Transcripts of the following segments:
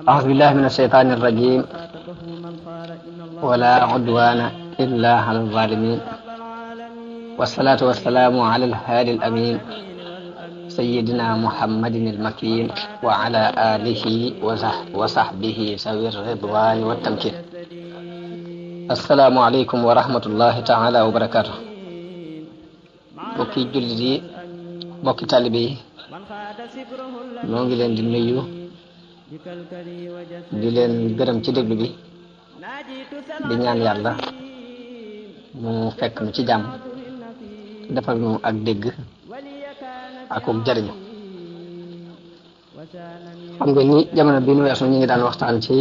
أعوذ بالله من الشيطان الرجيم ولا عدوان إلا على الظالمين والصلاة والسلام على الهادي الأمين سيدنا محمد المكين وعلى آله وصحبه ذوي الرضوان والتمكين. السلام عليكم ورحمة الله تعالى وبركاته. bokki jullit yi bokki taalibe yi noo ngi leen di nuyu di leen gërëm ci déglu bi di ñaan yàlla mu fekk nu ci jàmm defal nu ak dégg ak jariñu. xam nga ni jamono bi nu weesu ñu ngi daan waxtaan ci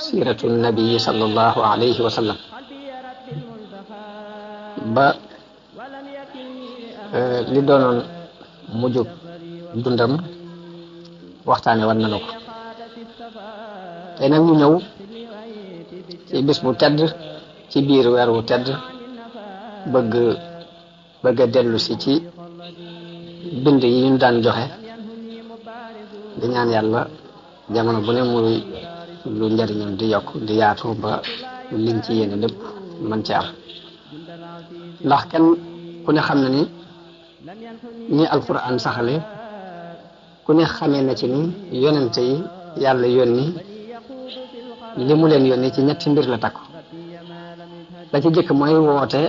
siiratu nabi sallallahu alayhi wa sallam ba li doonoon mujjub dundam waxtaane war nañu ko. tey nag ñu ñëw ci bis bu tedd ci biir weer wu tedd bëgg a dellu si ci bind yi ñu daan joxe di ñaan yàlla jamono bu ne muy lu njariñam di yokk di yaatu ba liñ ci yéene lépp mën ci am. ndax kenn ku ne xam na ni ñi alquran saxale ku ne xamee na ci ni yonente yi yàlla yónni li mu leen yónni ci ñetti mbir la takku. la ci jëkk mooy woote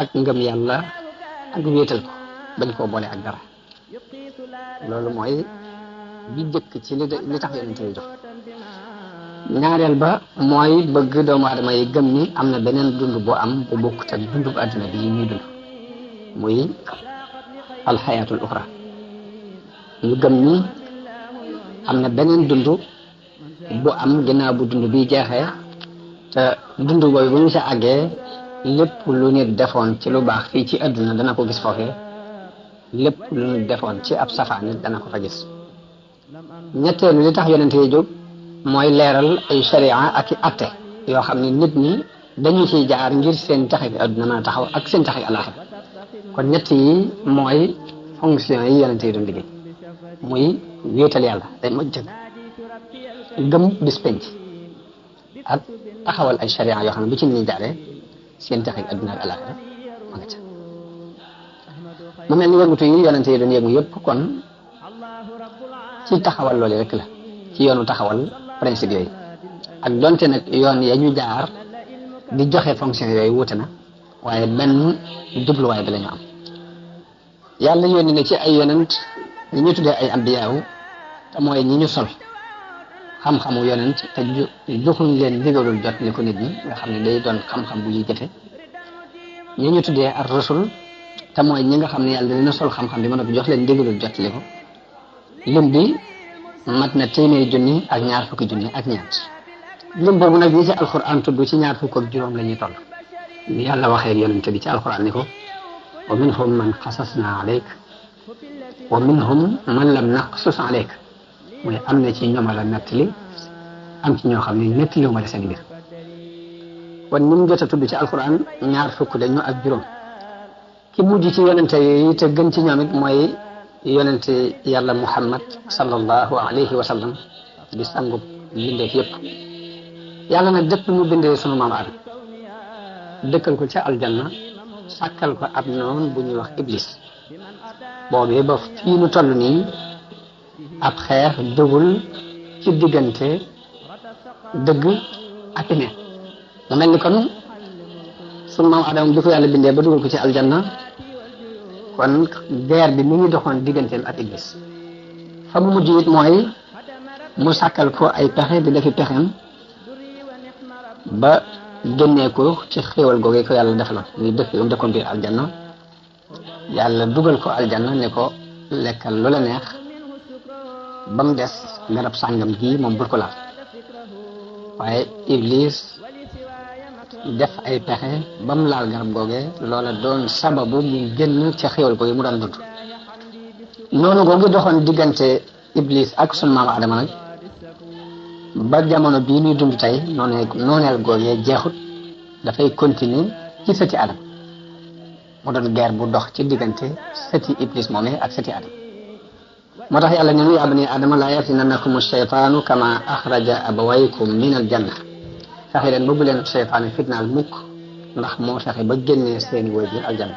ak ngëm yàlla ak wéetal ko bañ koo boole ak dara. loolu mooy bi jëkk ci li tax yonente yi jox. ñaareel ba mooy bëgg doomu aadama yi gëm ni am na beneen dund bu am bu bokk te dundu bu àdduna bi ñuy dund muy alxayaatul uxra. ñu gëm ni am na beneen dund bu am ginnaaw bu dund bi jeexee te dund boobu bu ñu sa àggee lépp lu nit defoon ci lu baax fii ci àdduna dana ko gis foofee lépp lu nit defoon ci ab safaan it dana ko fa gis. ñetteelu li tax yonente yi jóg mooy leeral ay sharia ak i atte yoo xam ne nit ñi dañu ciy jaar ngir seen taxe bi àdduna mën a taxaw ak seen taxe àllaaxira. kon ñett yi mooy fonction yi yonente yi doon liggéey muy wéetal yàlla day moj jëg gëm bis penc ak taxawal ay sharia yoo xam ne bu ci nit jaaree seen taxe bi àdduna ak àllaaxira ma nga ca. mu mel ni yëngutu yi yonente yi doon yëngu yëpp kon ci taxawal loolu rek la ci yoonu taxawal principe yooyu ak donte nag yoon ya ñu jaar di joxe fonction yooyu wuute na waaye benn jubluwaay bi la ñu am. yàlla yónni na ci ay yonent ñi ñu tuddee ay ambiyaaw te mooy ñi ñu sol xam-xamu yonent te joxuñ leen ndigalul jot li ko nit ñi nga xam ne day doon xam-xam bu ñuy jëfe. ñi ñu tuddee ar rasul te mooy ñi nga xam ne yàlla dina sol xam-xam bi mën a jox leen ndigalul jot li ko. lim bi mat na téeméeri junni ak ñaar fukki junni ak ñeent. lim boobu nag ñi ci alquran tudd ci ñaar fukk ak juróom la ñuy toll. ni yàlla waxee yonente bi ci alquran ni ko wa minhum man qasasna alayk wa minhum man lam naqsus alayk mooy am na ci ñoom la nettali am ci ñoo xam ne nettaliwu ma la seen mbir. kon ni mu jot a tudd ci alquran ñaar fukk lañu ak juróom. ki mujj ci yonente yi te gën ci ñoom it mooy yonente yàlla muhammad sallallahu alayhi wa sallam di sangub mbindeef yëpp. yàlla nag dëpp mu bindee sunu maam Aadama dëkkal ko ca aljanna sàkkal ko ab noon bu ñuy wax iblis. boobee ba fii nu toll nii ab xeex dëggul ci diggante dëgg ak i neen. mu mel ni kon sunu maam Aadama bi ko yàlla bindee ba dugal ko ci aljanna kon guerre bi mu ngi doxoon digganteem ak iblis. fa mu mujj it mooy mu sàkkal ko ay pexe di defi pexeem ba génnee ko ci xéewal googee ko yàlla defaloon muy dëkk yom dëkkoon biir aljanna. yàlla dugal ko aljanna ne ko lekkal lu la neex ba mu des garab sàngam gii moom bul ko laal. waaye iblis def ay pexe ba mu laal garab googee loola doon sababu mu génn ci xéewal googee mu daan dund. noonu googu doxoon diggante iblis ak sunu maam Adama nag ba jamono bii ñuy dund tey nooneel googee jeexut dafay continuer ci sëti Adam. mu doon guerre bu dox ci diggante sëti iblis moomee ak sëti Adam. moo tax yàlla ne nu yaa bani aadama laa yaftinannakum ash-shaytaanu kama axraja abawaykum min al-janna fexe leen ba bu leen seytaane fitnaal mukk ndax moo fexe ba génnee seeni waajur aljanna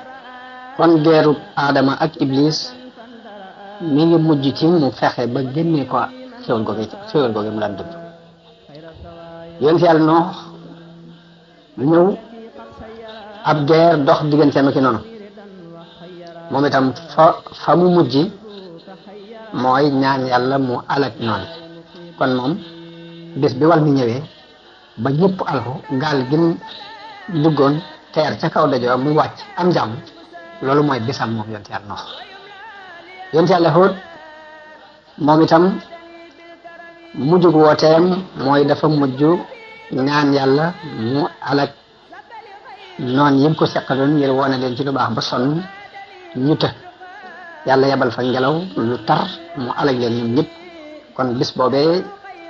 kon geeru aadama ak iblis mi ngi mujj ci mu fexe ba génnee ko xéwal googu mu daan dund yéen fi yàlla noox ñëw ab geer dox digganteem ak noonu moom itam fa mu mujj mooy ñaan yàlla mu alak noonu kon moom bés bi wal mi ñëwee ba ñëpp alko gaal gi duggoon teer ca kaw dajoo mu wàcc am jàmm loolu mooy bisam moom yonent yàlla noox yonent yàlla Huud moom itam mujjug wooteem mooy dafa mujj ñaan yàlla mu alak noon yi ko seqaloon ngir wone leen ci lu baax ba sonn ñu të yàlla yebal fa ngelaw lu tar mu alag leen ñoom ñëpp kon bis boobee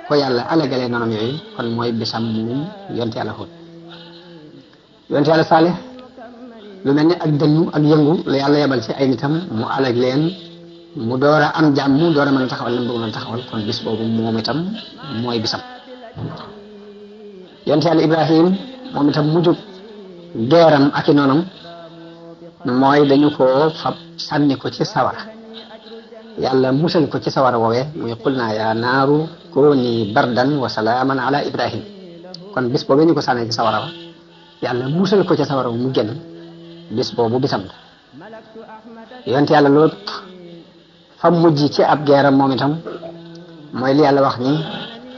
ko yàlla alagalee noonam yooyu kon mooy bisam moom yonent yàlla Huud yonent yàlla Saalix lu mel ni ak dënnu ak yëngu la yàlla yebal ci ay nitam mu alag leen mu door a am jàmm mu door a mën a taxawal la mu bëgg mën a taxawal kon bis boobu moom itam mooy bisam yonent yàlla Ibrahim moom itam mujjug geeram ak i noonam mooy dañu ko fab sànni ko ci sawara yàlla musal ko ci sawara woowee muy qul naa yaa naaru kuuni bardan wa salaaman ala Ibrahim kon bis boobu ñu ko sànni ci sawara wa yàlla musal ko ci sawara mu génn bis boobu bisam la yonent yàlla Luut fa mujj ci ab geeram moom itam mooy li yàlla wax ni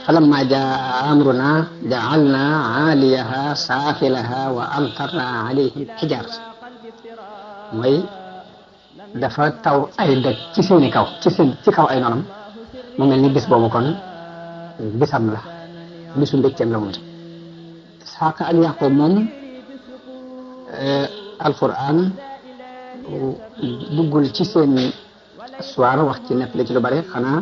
falamma jaa amruna ja'alna aaliyaha saafilaha wa amtarna alayhi hijaara mooy dafa taw ay dëkk ci seeni kaw ci kaw ay noonam mu mel ni bis boobu kon bisam la bisu mbégteem la moom itam Isxaaq ak Yaqub moom alquran duggul ci seen histoire wax ci nettali ci lu bari xanaa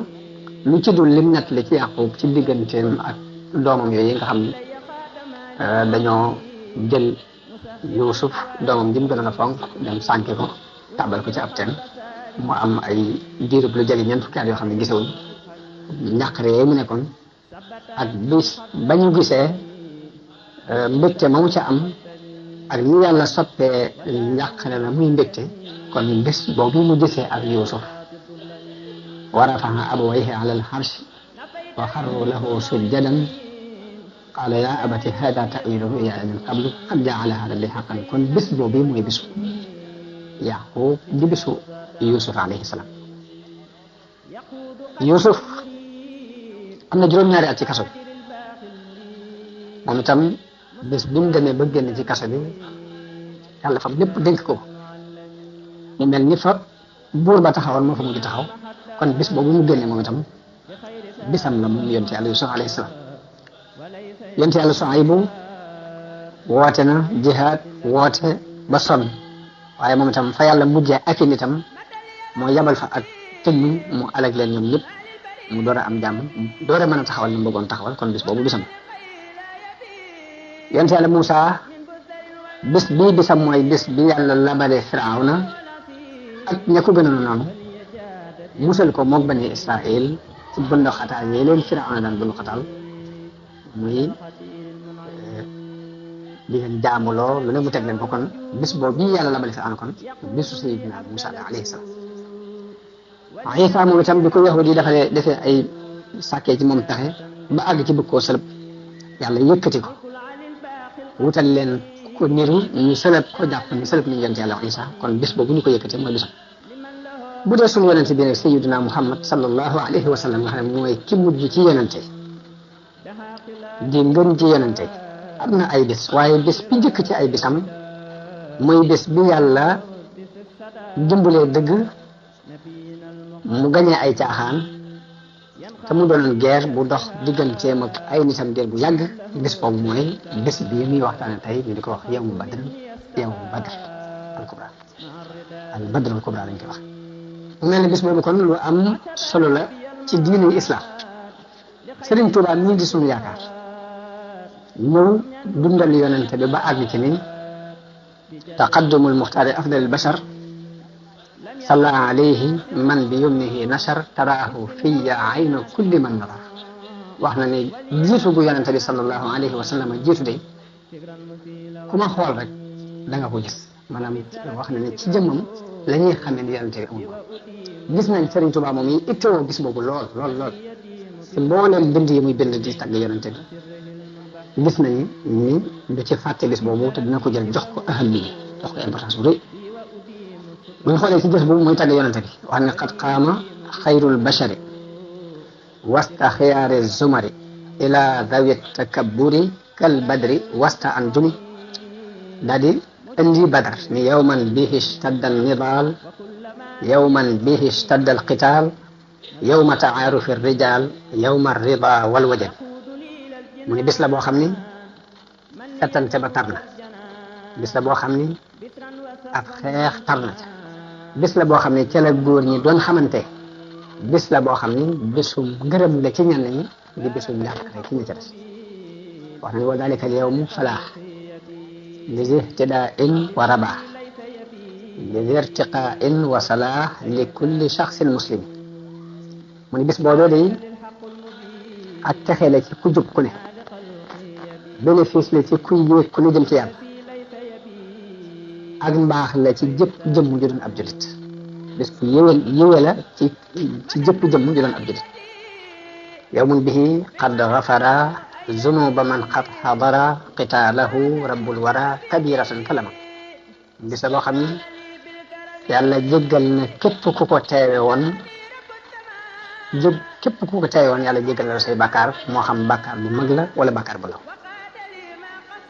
lu ci dul lim nettali ci Yaqub ci digganteem ak doomam yooyu nga xam dañoo jël Yuusuf doomam ji mu gënoon a fonk dem sànki ko tàbbal ko ci ab teen mu am ay diirub lu jege ñeent fukki at yoo xam ne gisewuñ njàqare yooyu mu nekkoon ak bis ba ñu gisee mbégte ma mu ca am ak ñu yàlla soppee njàqare la muy mbégte kon bés boobu mu gisee ak Yuusuf wa rafa'a abawayhi ala al-arshi wa xarru lahu sujjadan qaala yaa abati haadaa ta'wiilu ru'yaaya min qablu qad ja'alahaa rabbii haqqan kon bés boobu mooy bésu Yaqub di bésu Yuusuf alayhi salaam Yuusuf am na juróom-ñaari at ci kaso bi moom itam bés bi mu demee ba génn ci kaso bi yàlla fam lépp dénk ko mu mel ni fa buur ba taxawoon moo fa mujj taxaw kon bés boobu mu génne moom itam bisam la moom yonent yàlla Yuusuf alayhi salaam yonent yàlla Suaybu woote na jihaad woote ba sonn waaye moom itam fa yàlla mujjee ak i nitam moo yabal fa ak tënn mu alag leen ñoom ñëpp mu door a am jàmm door a mën a taxawal ni mu bëggoon taxawal kon bis boobu bisam yonent yàlla Muusa bis bii bisam mooy bis bi yàlla labale Firawna ak ña ko gënoon noonu musal ko moog bani Israël ci bëndu xataal yi leen Firawna daan bëndu xataal muy di leen jaamuloo lu ne mu teg leen ko kon bis boobu bii yàlla labale Firawna kon bisu Sayyidina Muusa alayhi salaam Isa moom itam bi ko yahudi yi defee ay sàkkee ci moom taxe ba àgg ci bëgg koo sëlëb yàlla yëkkati ko wutal leen ko niru ñu sëlëb ko jàpp ni sëlëb nañu yonent yàlla Isa kon bis boobu ñu ko yëkkatee mooy bisam bu dee suñu yonente bi nag Sayyidina Muhammad sallallahu alayhi wa sallam nga xam ne mooy ki mujj ci yonente di ngën ci yonente am na ay bis waaye bis bi njëkk ci ay bisam mooy bis bi yàlla dimbalee dëgg mu gañee ay caaxaan te mu doon guerre bu dox digganteem ak ay nitam diir bu yàgg bis boobu mooy bis bii muy waxtaane tey ñu di ko wax yawmu badr al kubra al badr al kubra lañ koy wax mu mel ne bis boobu kon lu am solo la ci diinu islam Sëriñ Tuubaa ñii di suñu yaakaar ñëw dundal yonente bi ba àgg ci ni taqaddumul muxtaari afdalil bashar salla alayhi man bi yumnihi nashar taraahu fiya ayna kulli man nara wax na ne jiitu gu yonente bi sallallahu alayhi wa sallam jiitu de ku ma xool rek da nga ko gis maanaam wax na ne ci jëmmam la ñuy xamee ni yonente bi amul ko gis nañ Serigne Touba moom yi ittewoo bis boobu lool te mbooleem bind yi muy bind di tagg yonente bi gis nañu ni du ci fàtte bis boobu te dina ko jël jox ko ahami jox ko importance bu rëy bu ñu xoolee ci bés boobu muy tagg yonente bi wax ne qad qaama xayrul bashari wasta xiyaari zumari ila dawi takabburi kal badri wasta an jumi daal di indi badar ni yawman bihi ishtadda nidaal yawman bihi ishtadda alqital yawma taarufi rijal yawma rida wal wajal mu ni bis la boo xam ni settante ba tar na bis la boo xam ni ab xeex tar na ca bis la boo xam ni ca la góor ñi doon xamante bis la boo xam ni bisu ngërëm la ci ñenn ñi di bisu njàqare ci ñi ca des wax na ni wa dalika al yawmu falaax li ihtidaa'in wa rabaax li irtiqaa'in wa salaax li kulli shaxsin muslim mu ni bis boobee day ak texe la ci ku jub ku ne bénéfice la ci kuy yéeg ku ne jëm ci yàlla ak mbaax la ci jëpp jëmm ju doon ab julit bis bu yéwe la ci jëpp jëmm ju doon ab julit yawmun bihi qad ghafara zunuba man qad hadara qitaalahu rabbul wara kabiratan kalama bis la boo xam ni yàlla jéggal na képp ku ko teewe woon képp ku ko teewe woon yàlla jéggal la say bàkkaar moo xam bàkkaar bu mag la wala bàkkaar bu law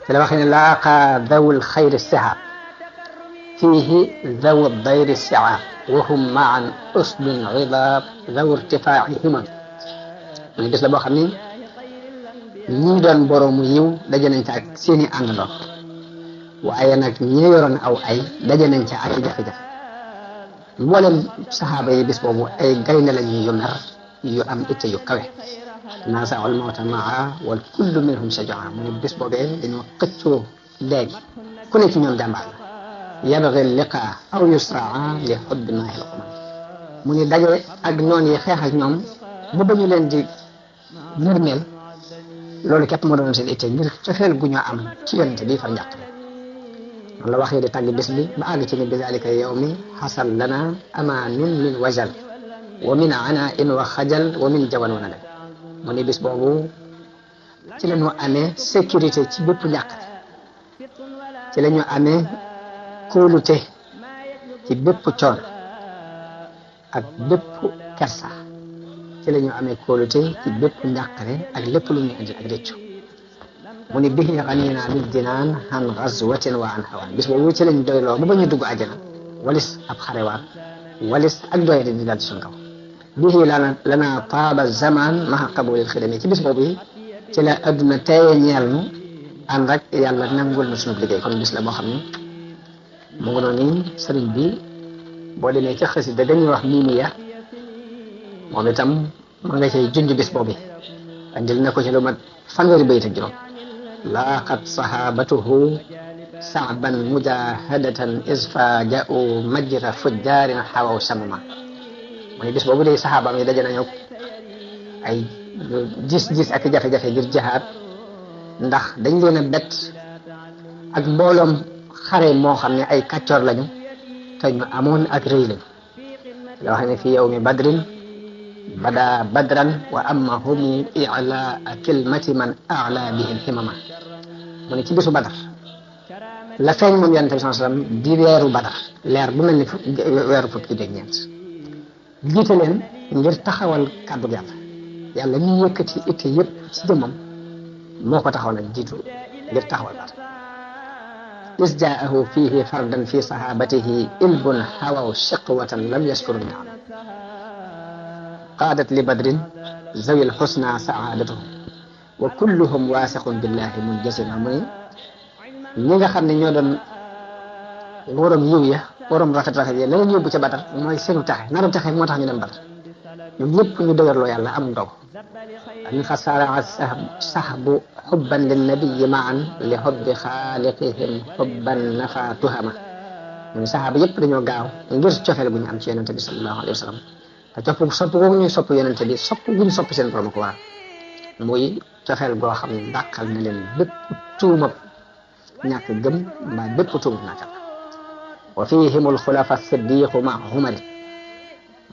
te la waxee ne laaqa dawul xayri sihaab fiihi dawu dayri siaab wa hum maan usdun ridaab dawu irtifaa'i himam muy bis la boo xam ni ñii doon boroomu yiw daje nañ ca ak seeni àndandoo waaye nag ñi yoroon aw ay daje nañ ca ak jafe-jafe mboolem saxaaba yi bis boobu ay gaynde lañ yu mer yu am itte yu kawe naasaul mawta maa wal kullu minhum shajaa mu ne bis boobee dañoo xëccoo léegi ku ne ci ñoom jàmbaar la yabgi liqaa aw yusraa li xubbi naahil xuman mu ni daje ak noon yi xeex ak ñoom ba ba ñu leen di nërmeel loolu képp moo doon seen itte ngir fexeel gu ñu am ci yonente bi fa njàq noonu la waxee di tàgg bis bi ba àgg ci ni bi zalika yawmi xasal lana amaanun min wajal wa min ana'in wa xajal wa min jawan wa nadal mu ni bis boobu ci la ñu amee sécurité ci bépp njàqare ci la ñu amee kóolute ci bépp coon ak bépp kersa ci la ñu amee kóolute ci bépp njàqare ak lépp lu ñu indi ak réccu mu ni bihi ganina bil jinaan an gazwatin wa an hawaan bis boobu ci lañ doyloo ba ñu dugg àjjana walis ab xarewaat walis ak doye di daal ci suñ kaw bihi lana taaba zaman maha qabulil xidami ci bis boobu ci la adduna teye ñeel nu ànd ak yàlla nangul na suñu liggéey kon bis la boo xam ni mu ngi noonu sëriñ bi boo demee ci xasida dañuy wax miimiya moom itam ma nga cay junj bis boobu andil na ko ci lu mat fanweeri bayit ak juróom laaqat sahabatuhu sa'ban mujahadatan isfaja'u majra fujjaarin xawaw samama mu ne bis boobu day saxaabaam yi daje nañu ay gis-gis ak jafe-jafe ngir jihaad ndax dañ leen a bett ak mbooloom xare moo xam ne ay kàccoor lañu te ñu amoon ak rëy lañu la wax ne fi yawmi badrin bada badran wa amma humu i'la kilmati man a'la bihi himama mu ne ci bisu badar la feeñ moom yonent bi sallallahu alayhi wasallam di weeru badar leer bu mel ni weeru fukki dégg ñeent jiite leen ngir taxawal kàddu yàlla ñu yëkkati itte yëpp ci jëmmam moo ko taxaw nag jiitu ngir taxawal badar is jaahu fihi fardan fi sahabatihi ilbun hawaw shiqwatan lam yashkuru ni'am qaadat li badrin zawi lxusna saadatuhum wa kulluhum waasiqun billahi munjasima mu ne ñi nga xam ne ñoo doon waroom yiw ya waroom rafet ya la leen yóbbu ca Badar mooy seenu taxe naru taxe moo tax ñu dem Badar ñoom ñëpp ñu dëgërloo yàlla am ndaw an xasara sahbu xubban linnabiyi maan li xubbi xaaliqihim xubban nafa tuhama muy saxaaba yëpp dañoo gaaw ngir cofeel bu ñu am ci yonente bi sallallahu alayhi wa sallam te sopp boobu ñuy sopp yonente bi sopp bu ñu sopp seen borom ko waral muy cofeel goo xam ne dàqal na leen bépp tuumab ñàkk gëm mbaa bépp tuumab naafeq wa fihimul xulafa siddiqu ma humari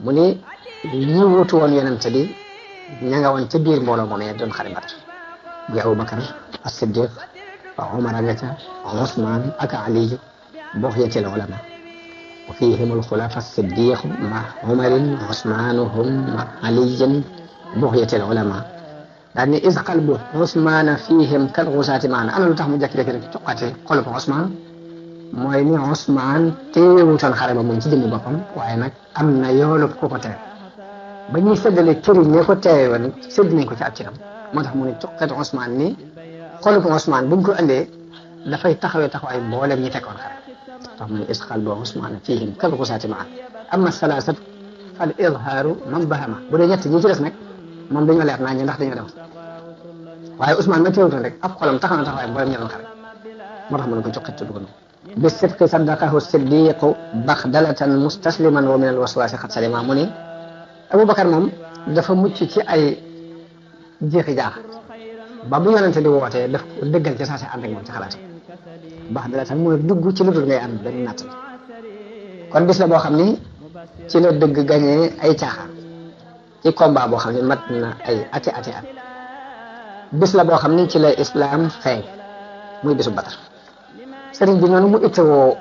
mu ni ñi wutu woon yonente bi ña nga woon ca biir mbooloo moomee doon xare Badar muy Abubakar as-Siddiq wa Umar nga ca Usmaan ak Ali bughyatil ulama wa fihimul xulafa siddiqu ma Umarin Usmaanuhum ma Aliyin bughyatil ulama daal ni is qalbu Usmaana fihim kal gusaati maana ana lu tax mu jékki-jékki rek cuqate xolub Usmaan mooy ni Usmaan teewutoon xare ba moom ci jëmmi boppam waaye nag am na yoolub ku ko teew ba ñuy séddale cër yi ne ko teewoon sédd nañ ko ci ab ciram moo tax mu ne cuqate Usmaan ni xolub Usmaan buñ ko andee dafay taxawee taxawaay mboolem ñi fekkoon xare tax mu ne is qalbu Usmaana fihim kal gusaati maana amma salaasatu fal izhaaru man bahama bu dee ñett ñi ci des nag moom dañoo leer naa ñu ndax dañoo dem waaye Ousmane ma teewutoon rek ab xolam taxaw na taxawaay mboolem ña doon xare moo tax mu ne ko joxe tudd ko noonu bi sidqi saddaqahu siddiqu baxdalatan mustasliman wa min al waswaasi xat salima mu ne Aboubacar moom dafa mucc ci ay jeexi jaax ba bu yonente di wootee daf ko dëggal ci saa si ànd ak moom ci xalaatam baxdalatan mooy dugg ci lu dul ngay am benn natt kon bis la boo xam ni ci la dëgg gañee ay caaxaan ci combat boo xam ne mat na ay ati at bis la boo xam ni ci la islam feeñ muy bisu Badar sëriñ bi noonu mu ittewoo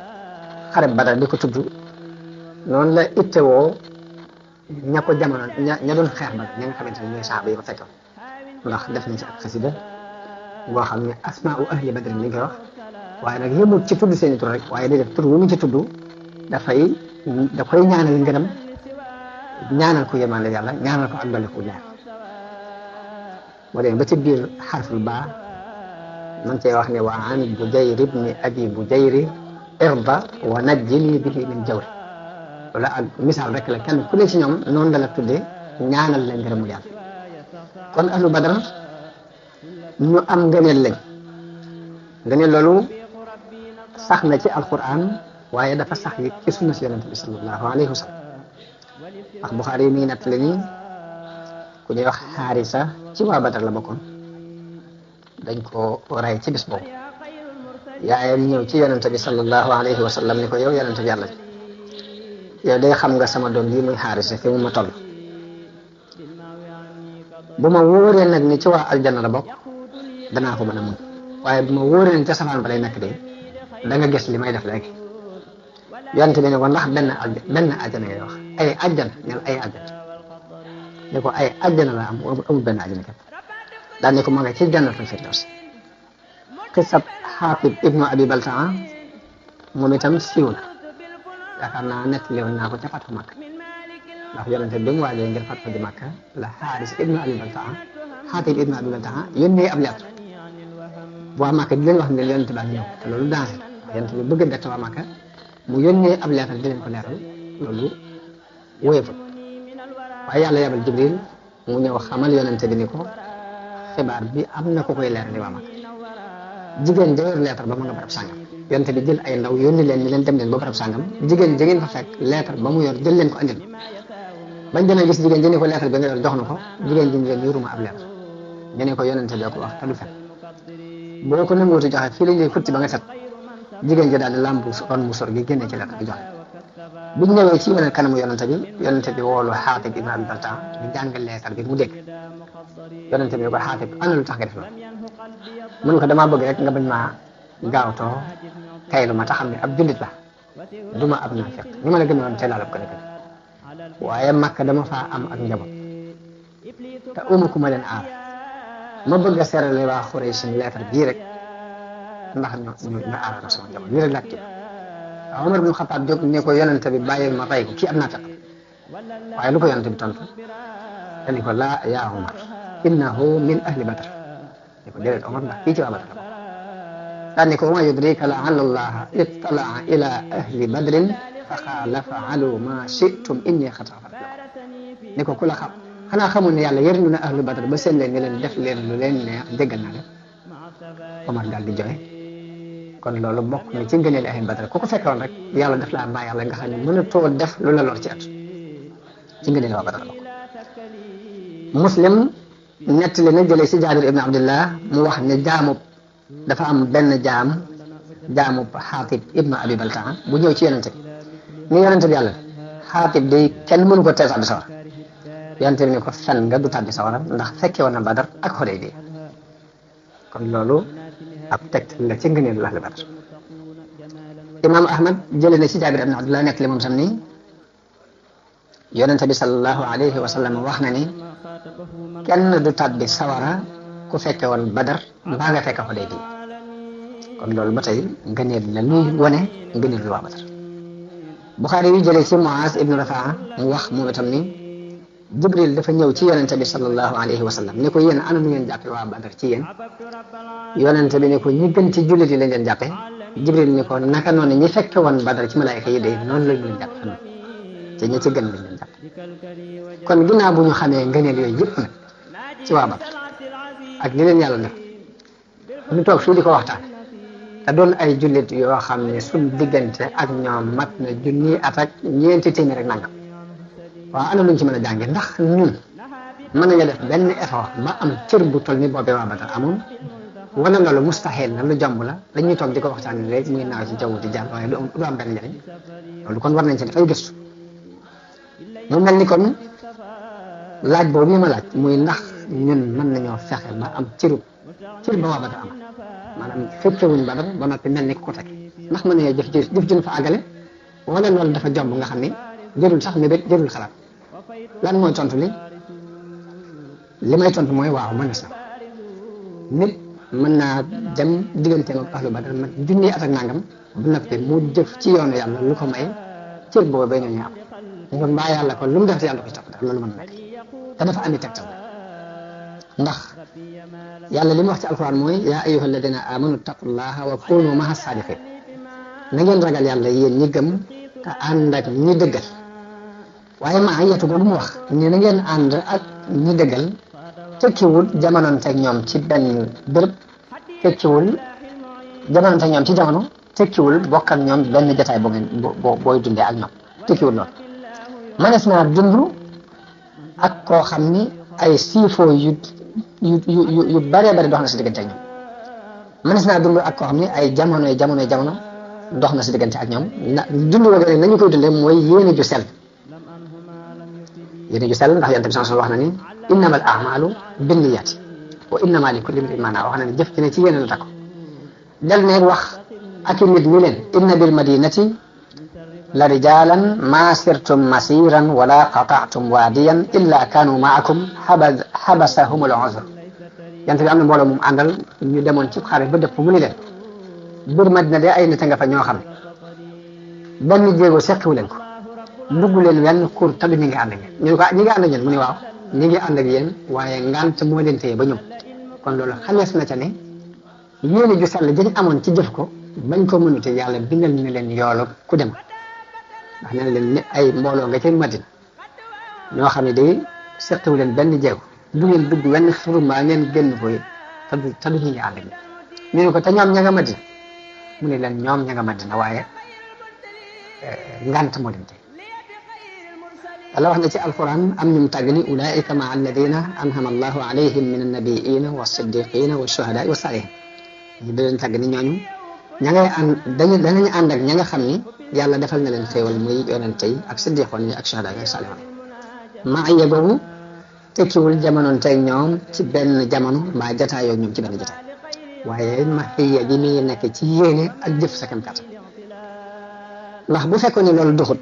xare Badar di ko tudd noonu la ittewoo ña ko jamono ña doon xeex Badar ña nga xamante ne ñooy saaba yi ko fekkoon ndax def nañ ci ak xasida boo xam ne asmaa'u ahli badrin li koy wax waaye nag yëmul ci tudd seeni tur rek waaye day def tur wu mu ci tudd da koy ñaanal ngërëm ñaanal ko yërmande yàlla ñaanal ko ak dolli ko ñaar moo dem ba ci biir xarful baa man cee wax ne wa an Bujayr ibni abi Bujayr irda wa najjini bihi min jawri wala ak misaal rek la kenn ku ne ci ñoom noonu la la tuddee ñaanal la ngërëmu yàlla kon ahlu Badar ñu am ngëneel lañ ngëneel loolu sax na ci alquran waaye dafa sax yi ci sunna si yonente bi sallallahu alayhi wa sallam ndax Buxaari yi mi ngi nettali ni ku ñuy wax Xaarisa ci waa Badar la bokkoon dañ ko rey ci bis boobu yaayam ñëw ci yonente bi sallallahu alayhi wa sallam ni ko yow yonente bi yàlla yow day xam nga sama doom yi muy Xaarisa fi mu ma toll bu ma wóoree nag ni ci waa aljanna la bokk danaa ko mën a muñ waaye bu ma wóoree ni ca safaan ba lay nekk de da nga gis li may def léegi yonente bi ne ko ndax benn àjjana ngay wax ay àjjana ñen ay àjjana ne ko ay àjjana la am amul benn àjjana képp daan ne ko ma nga ci jannatul firdaws xisab Xaatib ibnu Abi Baltaa moom itam siiw na yaakaar naa nettali woon naa ko ca Fathu Makka ndax yonente bi mu waajee ngir Fathu di Makka la Xaaris ibnu Abi Baltaa Xaatib ibnu Abi Baltaa yónnee ab lettre waa Makka di leen wax ne yonente baa ñëw te loolu danger yonente bi bëgg a bett waa Makka mu yónnee ab leetal di leen ko leeral loolu wóyefut waaye yàlla yabal Jibril mu ñëw xamal yonente bi ni ko xibaar bi am na ko koy leerali waa Makka jigéen ja yor leetar ba mu nga barab sàngam yonente bi jël ay ndaw yónni leen ni leen dem leen ba barab sàngam jigéen ja ngeen fa fekk leetar ba mu yor jël leen ko andil bañ demee gis jigéen ji ni ko leetar bi nga yor jox na ko jigéen ji leen yoruma ab leetar ñu ne ko yonente bi ko wax te du fen boo ko nanguutu joxe fii lañ lay futti ba nga set jigéen ji daal di làmbu ron mu sor gi génne ci leetar bi joxe biñ ñëwee ci yeneen kanamu yonente bi woolu Xaatib ibn Abi Baltaa ñu jàng leetar bi mu dégg yonente bi ne ko Xaatib ana lu tax nga def loolu mu ne ko damaa bëgg rek nga bañ maa gaawtoo taylu ma tax xam ne ab jullit la du ma ab naafiq ni ma la gëmee woon te laa la ko defee waaye Makka dama faa am ak njaboot te uma ku ma leen aar ma bëgg a serale waa Xuraysh leetar bii rek ndax ñu aaral sama njaboot lii rek laaj ci Umar bin Xattaab jóg ne ko yonente bi bàyyil ma rey ko kii am naafiq waaye lu ko yonente bi tontu dañu ko laa yaa Umar innahu min ahli Badr ne ko déedéet Umar ndax kii ci waa Badr la daan ne ko wa yudrika la'alla Allaha ittala'a ila ahli badrin fa qaala fa'alu ma shi'tum inni qad ghafartu lakum ne ko ku la xam xanaa xamul ne yàlla yërnu na ahlu Badr ba seen leen ne leen def leen lu leen neex jéggal naa leen Omar daal di joxe kon loolu bokk na ci ngëneel ahlu badar ku ko fekkoon rek yàlla daf laa bàyyi yàlla nga xam ne mënatoo def lu la lor ci at ci ngëneel waa badar bokk. Muslim nettali na jëlee si Jaabir ibn Abdullah mu wax ne dafa am benn jaamub Xaatib ibnu Abi Baltaa bu ñëw ci yonente bi ni yonente bi yàlla Xaatib day kenn mënu ko tee tàbbi sawara yonente bi ne ko fen nga du tàbbi sawara ndax fekke woon na Badar ak Xudaybiya kon loolu ab tegtal la ci ngëneelu ahlu Badar. Imam Ahmad jëlee na si Jaabir ibn Abdullah nekk li moom tam ni yonente bi sallallahu alayhi wa sallam wax na ni kenn du tàbbi sawara ku fekke woon Badar mbaa nga fekke Xudaybiya kon loolu ba tey ngëneel la luy wane ngëneelu waa Badar. Buxaari yu jëlee ci Muaz ibnu Rafaa mu wax moom itam ni Jibril dafa ñëw ci yonente bi sallallahu alayhi wa sallam ni ko yéen ana nu ngeen jàppe waa Badar ci yéen yonente bi ni ko ñi gën ci jullit yi lañ leen jàppe Jibril ni ko naka noonu ñi fekke woon Badar ci malaayka yi day noonu lañ leen jàppe noonu te ñi ci gën lañ leen jàppe kon ginnaaw bu ñu xamee ngëneel yooyu yëpp nag ci waa Badar ak li leen yàlla def ñu toog fii di ko waxtaan te doon ay jullit yoo xam ne suñ diggante ak ñoom mat na junni at ak ñeenti téeméer rek nangam waaw ana luñ ci mën a jànge ndax ñun mën nañu def benn effort ba am cër bu toll ni boobee waa Badar amoon wala loolu mustahil na lu jomb la dañuy toog di ko waxtaan rek muy naaw ci jaww di jàll waaye du am benn njëriñ loolu kon war nañ ci def ay gëstu mu mel ni kon laaj boobu yi ma laaj muy ndax ñun mën nañoo fexe ba am cër ba waa Badar am maanaam fekkewuñ Badar ba noppi mel ni ku ko teg ndax mën nañoo jëf jën fa àggale wala loolu dafa jomb nga xam ni jërul sax mébét jërul xalaat lan mooy tontu li may tontu mooy waaw mënees na nit mën naa dem digganteem ak ahlu Badar man junni at ak nangam ba noppi mu jëf ci yoonu yàlla lu ko may cër boobu ba ñooñu am kon mbaa yàlla kon lu mu def te yàlla ko ci topp loolu mën na nekk te dafa ami tegtal ndax yàlla li mu wax ci alquran mooy yaa ayyuha alladina amanu taqullaha wa kunu maha sadiqin na ngeen ragal yàlla yéen ñi gëm te ànd ak ñi dëggal waaye maa yetu ko lu mu wax ni na ngeen ànd ak ñi dëggal tekkiwul jamononteeg ñoom ci benn béréb tekkiwul jamononteeg ñoom ci jamono tekkiwul bokk ak ñoom benn jotaay booy dundee ak ñoom tekkiwul loolu manees naa dund ak koo xam ni ay siifoo yu bare dox na si diggante ak ñoom manees naa dund ak koo xam ni ay jamono dox na si diggante ak ñoom dund wala nañu koy dundee mooy yéene ju sell ndax yonent bi sallallahu alayhi wasallam wax na ni innamal a'malu binniyati wa innama likulli imrin ma nawa wax na ni jëf ci ne ci yéene la takku del ne wax ak i nit ñi leen inna bil madinati la rijalan ma sirtum masiran wala qata'tum wadiyan illa kanu ma'akum habasahum al-uzr yonent bi am na mbooloo moom àndal ñu demoon ci xare ba dëpp mu ni leen biir Madina de ay nit nga fa ñoo xam ne benn jéego seqiwu leen ko dugg leen wenn kur te du ñu ngi ànd ak yéen ñu ne ko ñi ngi ànd ak yéen mu ne waaw ñi ngi ànd ak yéen waaye ngant moo leen téye ba ñëw kon loolu xamees na ca ne yéene ju sell dañ amoon ci jëf ko bañ ko mënute yàlla bindal na leen yoolu ku dem ndax nee na leen ne ay mbooloo nga ca Madina ñoo xam ne day seqiwu leen benn jéego du ngeen dugg wenn xuru mbaa ngeen génn ko te du ñu ngi ànd ak yéen ñu ne ko te ñoom ña nga Madina mu ne leen ñoom ña nga Madina waaye ngant moo leen téye Allah wax na ci alquran am ñu tàgg ni ulaika maa alladina an'ama allahu alayhim min annabiina wa siddiqina wa shuhada wa salihin ñu da leen tàgg ni ñooñu ña ngay ànd danañu ànd ak ña nga xam ni yàlla defal na leen xéewal muy yonente yi ak siddiqoon yi ak shuhada yi ak salihoon maa iya boobu tekkiwul jamonoon teg ñoom ci benn jamono mbaa jataayoo ñoom ci benn jataay waaye ma xiya ji mi nekk ci yéene ak jëf sa kam kàttan ndax bu fekkoon ne loolu doxut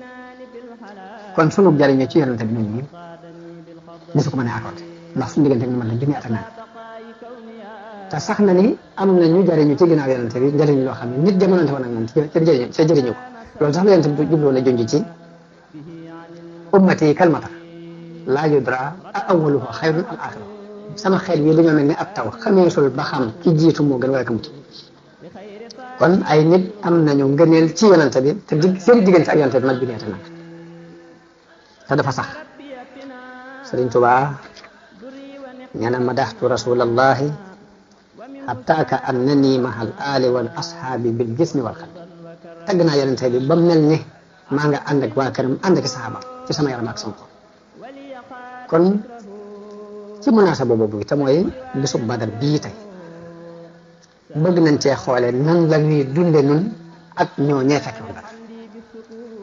kon sunu jariñoo ci yonente bi ñun ñi ko mën a accordé ndax suñu diggante ñu mën na junni at ak naan te sax na ni am na ñu jariñu ci ginnaaw yonente bi njëriñ loo xam ne nit jamonante woon ak moom ca jëriñu ko loolu sax la yonente bi jubloo la junj ci ummati kalmatar laa yudra a awaluhu xayrun am axiru sama xeet yi dañoo mel ni ab taw xameesul ba xam ki jiitu moo gën wala ka mucc kon ay nit am nañu ngëneel ci yonente bi te seen diggante ak yonente bi nag junni at ak naan te dafa sax Sëriñ Tuubaa nee na madaxtu rasulallahi hatta ka annani mahal ali wal ashaabi bil jismi wal qalbi tagg naa yonente bi ba mel ni maa nga ànd ak waa këram ànd ak saxaaba ci sama yaram ak sama xol kon ci munaasaba boobu te mooy bisub Badar bii tey bëgg nañ cee xoolee nan la ñuy dunde nun ak ñoo ñee fekk Badar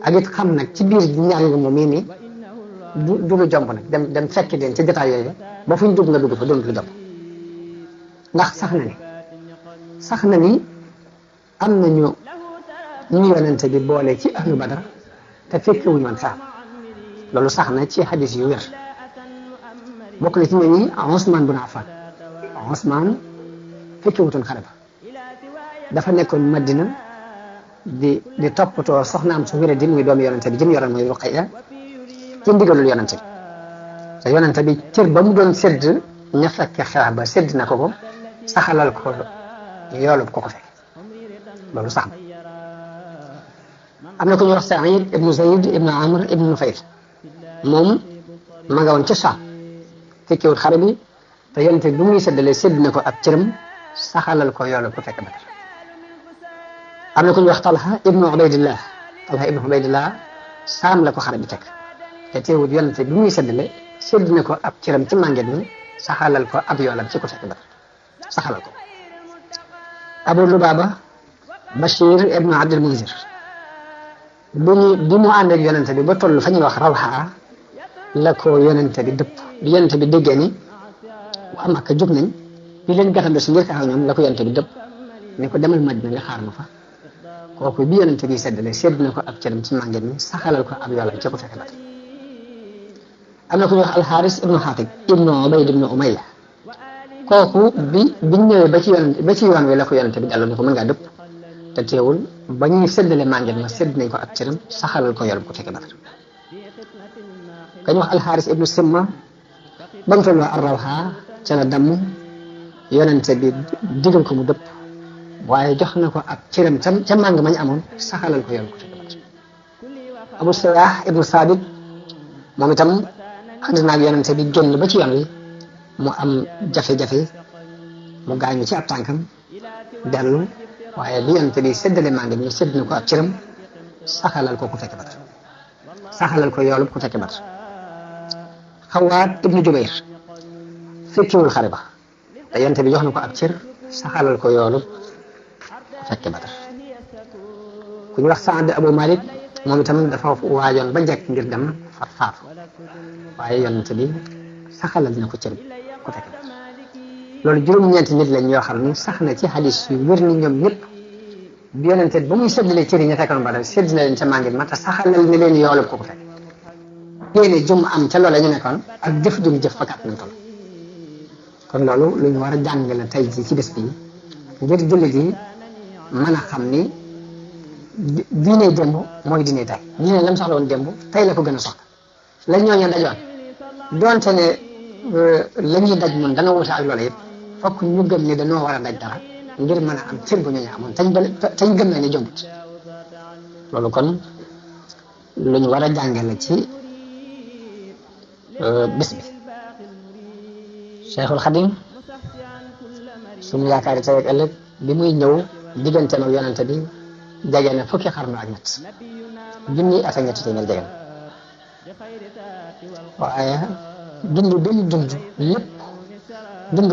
ak it xam nag ci biir njàng moom mii ni du lu jomb nag dem fekki leen ci jotaay yooyu ba fu ñu dugg nga dugg fa doon lu jomb ndax sax na ni am nañu ñu yonente bi boole ci ahlu Badar te fekke wuñu woon xeex loolu sax na ci xadis yu wér bokk na ci ñooñu Usmaan bun Affaan Usmaan fekke wutoon xare ba dafa nekkoon Madina di toppatoo soxnaam su wéré di muy doomu yonente bi jëm yoroon mooy Ruqayya ci ndigalul yonente bi te yonente bi cër ba mu doon sédd ña fekke xeex ba sédd na ko saxalal ko yoolub ko fekk loolu sax na am na ku ñuy wax Saïd ibnu Zayd ibnu Amr ibnu Nufayl moom ma nga woon ca Saam fekkewul xare bi te yonente bi bu muy séddale sédd na ko ab cëram saxalal ko yoolub ko fekk Badar am na ku ñuy wax Talha ibnu Ubaydillah Saam la ko xare bi fekk te teewul yonente bi muy séddale sédd na ko ab cëram ci mànget mi saxalal ko ab yoolam ci ko fekk Badar saxalal ko Abu Lubaaba Bashir ibnu Abdul Munzir bi mu ànd ak yonente bi ba toll fa ñuy wax Rawha la ko yonente bi dëpp bi yonente bi déggee ni waa Makka jóg nañ bi leen gàttandu si ngir xeex ak ñoom la ko yonente bi dëpp ne ko demal Madina nga xaar ma fa kooku bi yonente bi séddale sédd na ko ab cëram ci mànget mi saxalal ko ab yoolam ci ko fekk Badar am na ku ñuy wax Alxaaris ibnu Xaatib ibnu Ubayd ibnu Umayya kooku biñ ñëwee ba ci yoon wi la ko yonente bi dellu ni ko mën ngaa dëpp te teewul ba ñuy séddale mànget ma sédd nañ ko ak cëram saxalal ko yolam ko fekk Badar kañ wax Alxaaris ibnu Simma ba mu toll Ar-Rawha ca la damm yonente bi digal ko mu dëpp waaye jox na ko ak cëram ca màng mañ amoon saxalal ko yolam ko fekk Badar Abu Sayyah ibnu Saabit moom itam ànd naag yonente bi génn ba ci yoon wi mu am jafe-jafe mu gaañu ci ab tànkam dellu waaye bi yonente bi séddale mànge mi sédd na ko ab cëram saxalal ko ku fekk Badar saxalal ko yoolub ku fekk Badar Xawaat ibnu Jubayr fekkewul xare ba te yonente bi jox na ko ab cër saxalal ko yoolub ku fekk Badar ku ñu wax Saad Abu Malik moom itam dafa waajoon ba njëkk ngir dem far faatu waaye yonente bi saxalal na ko cër ku fekk Badar loolu juróom-ñeenti nit lañ yoo xam ni sax na ci xadis yu wér ni ñoom ñëpp bi yonente ba muy séddale cër yi ña fekkoon Badar sédd na leen ca màngit ma te saxalal ne leen yoolub ko fekk yéene jum am ca loola ñu nekkoon ak jëf jum jëf fa kat nañ toll kon loolu lu ñu war a jàngale tey jii ci bés bi ngir jullit yi mën a xam ni diine démb mooy diine tey diine lam soxla woon démb tey la ko gën a soxla la ñooñu dajoon doonte ne la ñuy daj moom dana wuute ak loola yëpp fokk ñu gëm ni dañoo war a daj dara ngir mën a am cër bu ñooñu amoon tañ gëm na ni jombut loolu kon lu ñu war a jàngale ci bés bi Cheikhul Xadim suñu yaakaari tey ak ëllëg bi muy ñëw digganteem ak yonente bi jege na fukki xarnu ak ñett junni at ak ñetti téeméer jege na waaye dund bi mu dund lépp dund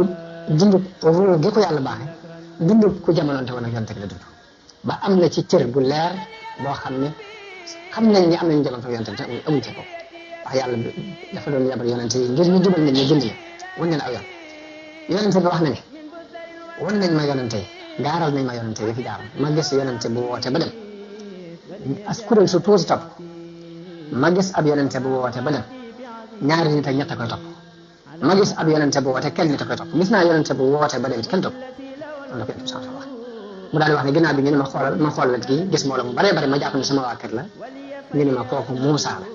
ruu gi ko yàlla baaxe dund ku jamonoonte woon ak yonente bi la dund ba am na ci cër bu leer boo xam ne xam nañ ni am nañu jamonoonte yonente bi te amuñ ci ko wax yàlla dafa doon yabal yonente yi ngir ñu jubal nañ ñu gindi wan leen aw yoon yonente bi wax na ne wan nañ ma yonente yi gaaral nañ ma yonente yi fi jaaroon ma gis yonente bu woote ba dem as kuréel su tuuti topp ma gis ab yonente bu woote ba dem ñaari nit ak ñett a koy topp ma gis ab yonente bu woote kenn nit a koy topp gis naa yonente bu woote ba dem kenn topp am na ko yonente bi wax mu daal di wax ne ginnaaw bi ñu ne ma xool wet gi gis mbooloo mu baree bari ma jàpp ne sama waa kër la ñu ne ma kooku Muusa la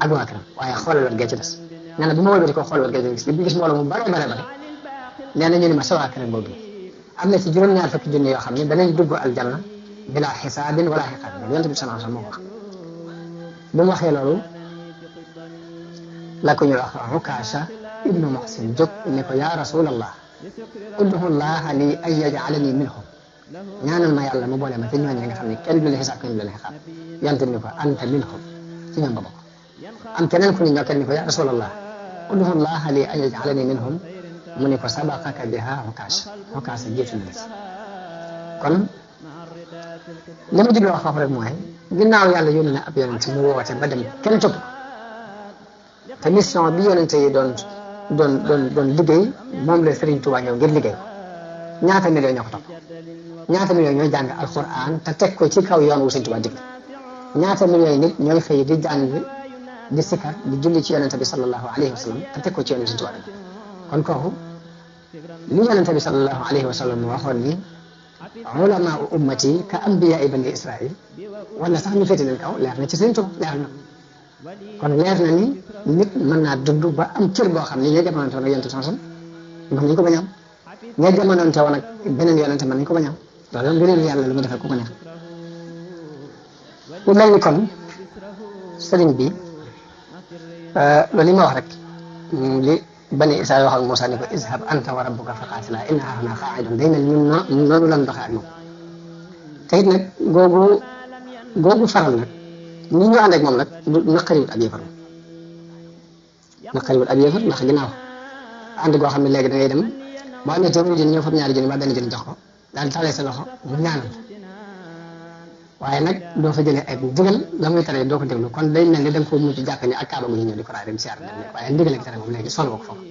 ak waa këram waaye xoolal wet gee ci des nee na bi ma wëlbati ko xool wet gee ci des gis mbooloo mu baree bari nee na ñu ne ma sa waa kër boobu am na ci juróom-ñaar fukki junni yoo xam ne danañ dugg aljanna bila xisaabin wala xiqaab yonente bi sallallahu alayhi wasallam moo ko wax bi mu waxee loolu la ko ñu wax Ukaasha ibnu Muhsin jóg ne ko yaa rasulallah ud'u llaha li an yaj'alani minhum ñaanal ma yàlla mu boole ma te ñooñu nga xam ne kenn du leen xisaab kenn du leen xisaab yonent ni ko anta minhum ci ñoom nga bokk am keneen ku ni ñoo kenn ni ko ya rasulallah ud'u llaha li an yaj'alani minhum mu ni ko sabaqaka biha Ukaas jiitu na la ci kon li ma jubloo wax foofu rek mooy ginnaaw yàlla yónni na ab yonent mu woote ba dem kenn topp te mission bi yonente yi doon liggéey moom la Serigne Touba ñëw ngir liggéey ñaata millions ñoo ko topp ñaata millions ñooy jàng alquran te teg ko ci kaw yoon wu Serigne Touba dig ñaata millions yi nit ñooy xëy di jàng di sikar di julli ci yonente bi sallallahu alayhi wa sallam te teg ko ci yoon wu Serigne Touba dig kon kooku li yonente bi sallallahu alayhi wa sallam waxoon ni ulamaa ummati ka anbiyaa bani Israil wala sax ñu féete leen kaw leer na ci Serigne Touba leer na kon leer na ni nit mën naa dund ba am cër boo xam ne ña jamonoonte woon ak yonent sanson mën nañu ko bañ a am ña jamonoonte woon ak beneen yonente mën nañu ko bañ a am loolu ngëneelu yàlla lu mu defal ku ko neex lu mel ni kon sëriñ bi loolu li ma wax rek li bani Israayil wax ak Muusaa ni ko izhab anta wa rabbuka fa qaatilaa innaa haahunaa qaa'iduun day mel ñun noonu lan doxee ak moom te it nag googu faral nag ñi ñu ànd ak moom nag naqariwut ab yéefar ndax ginnaaw ànd goo xam ne léegi da ngay dem boo amee téeméeri junni ñëw foofu ñaari junni ba benn junni jox ko daal di talee sa loxo mu ñaanal waaye nag doo fa jëlee ay ndigal la muy tere doo ko déglu kon day mel ni da nga ko mujj jàpp ni ak kaaba gu ñu ñëw di ko raay dem siyaar dem waaye ndigal ak tere moom léegi sol ko foofu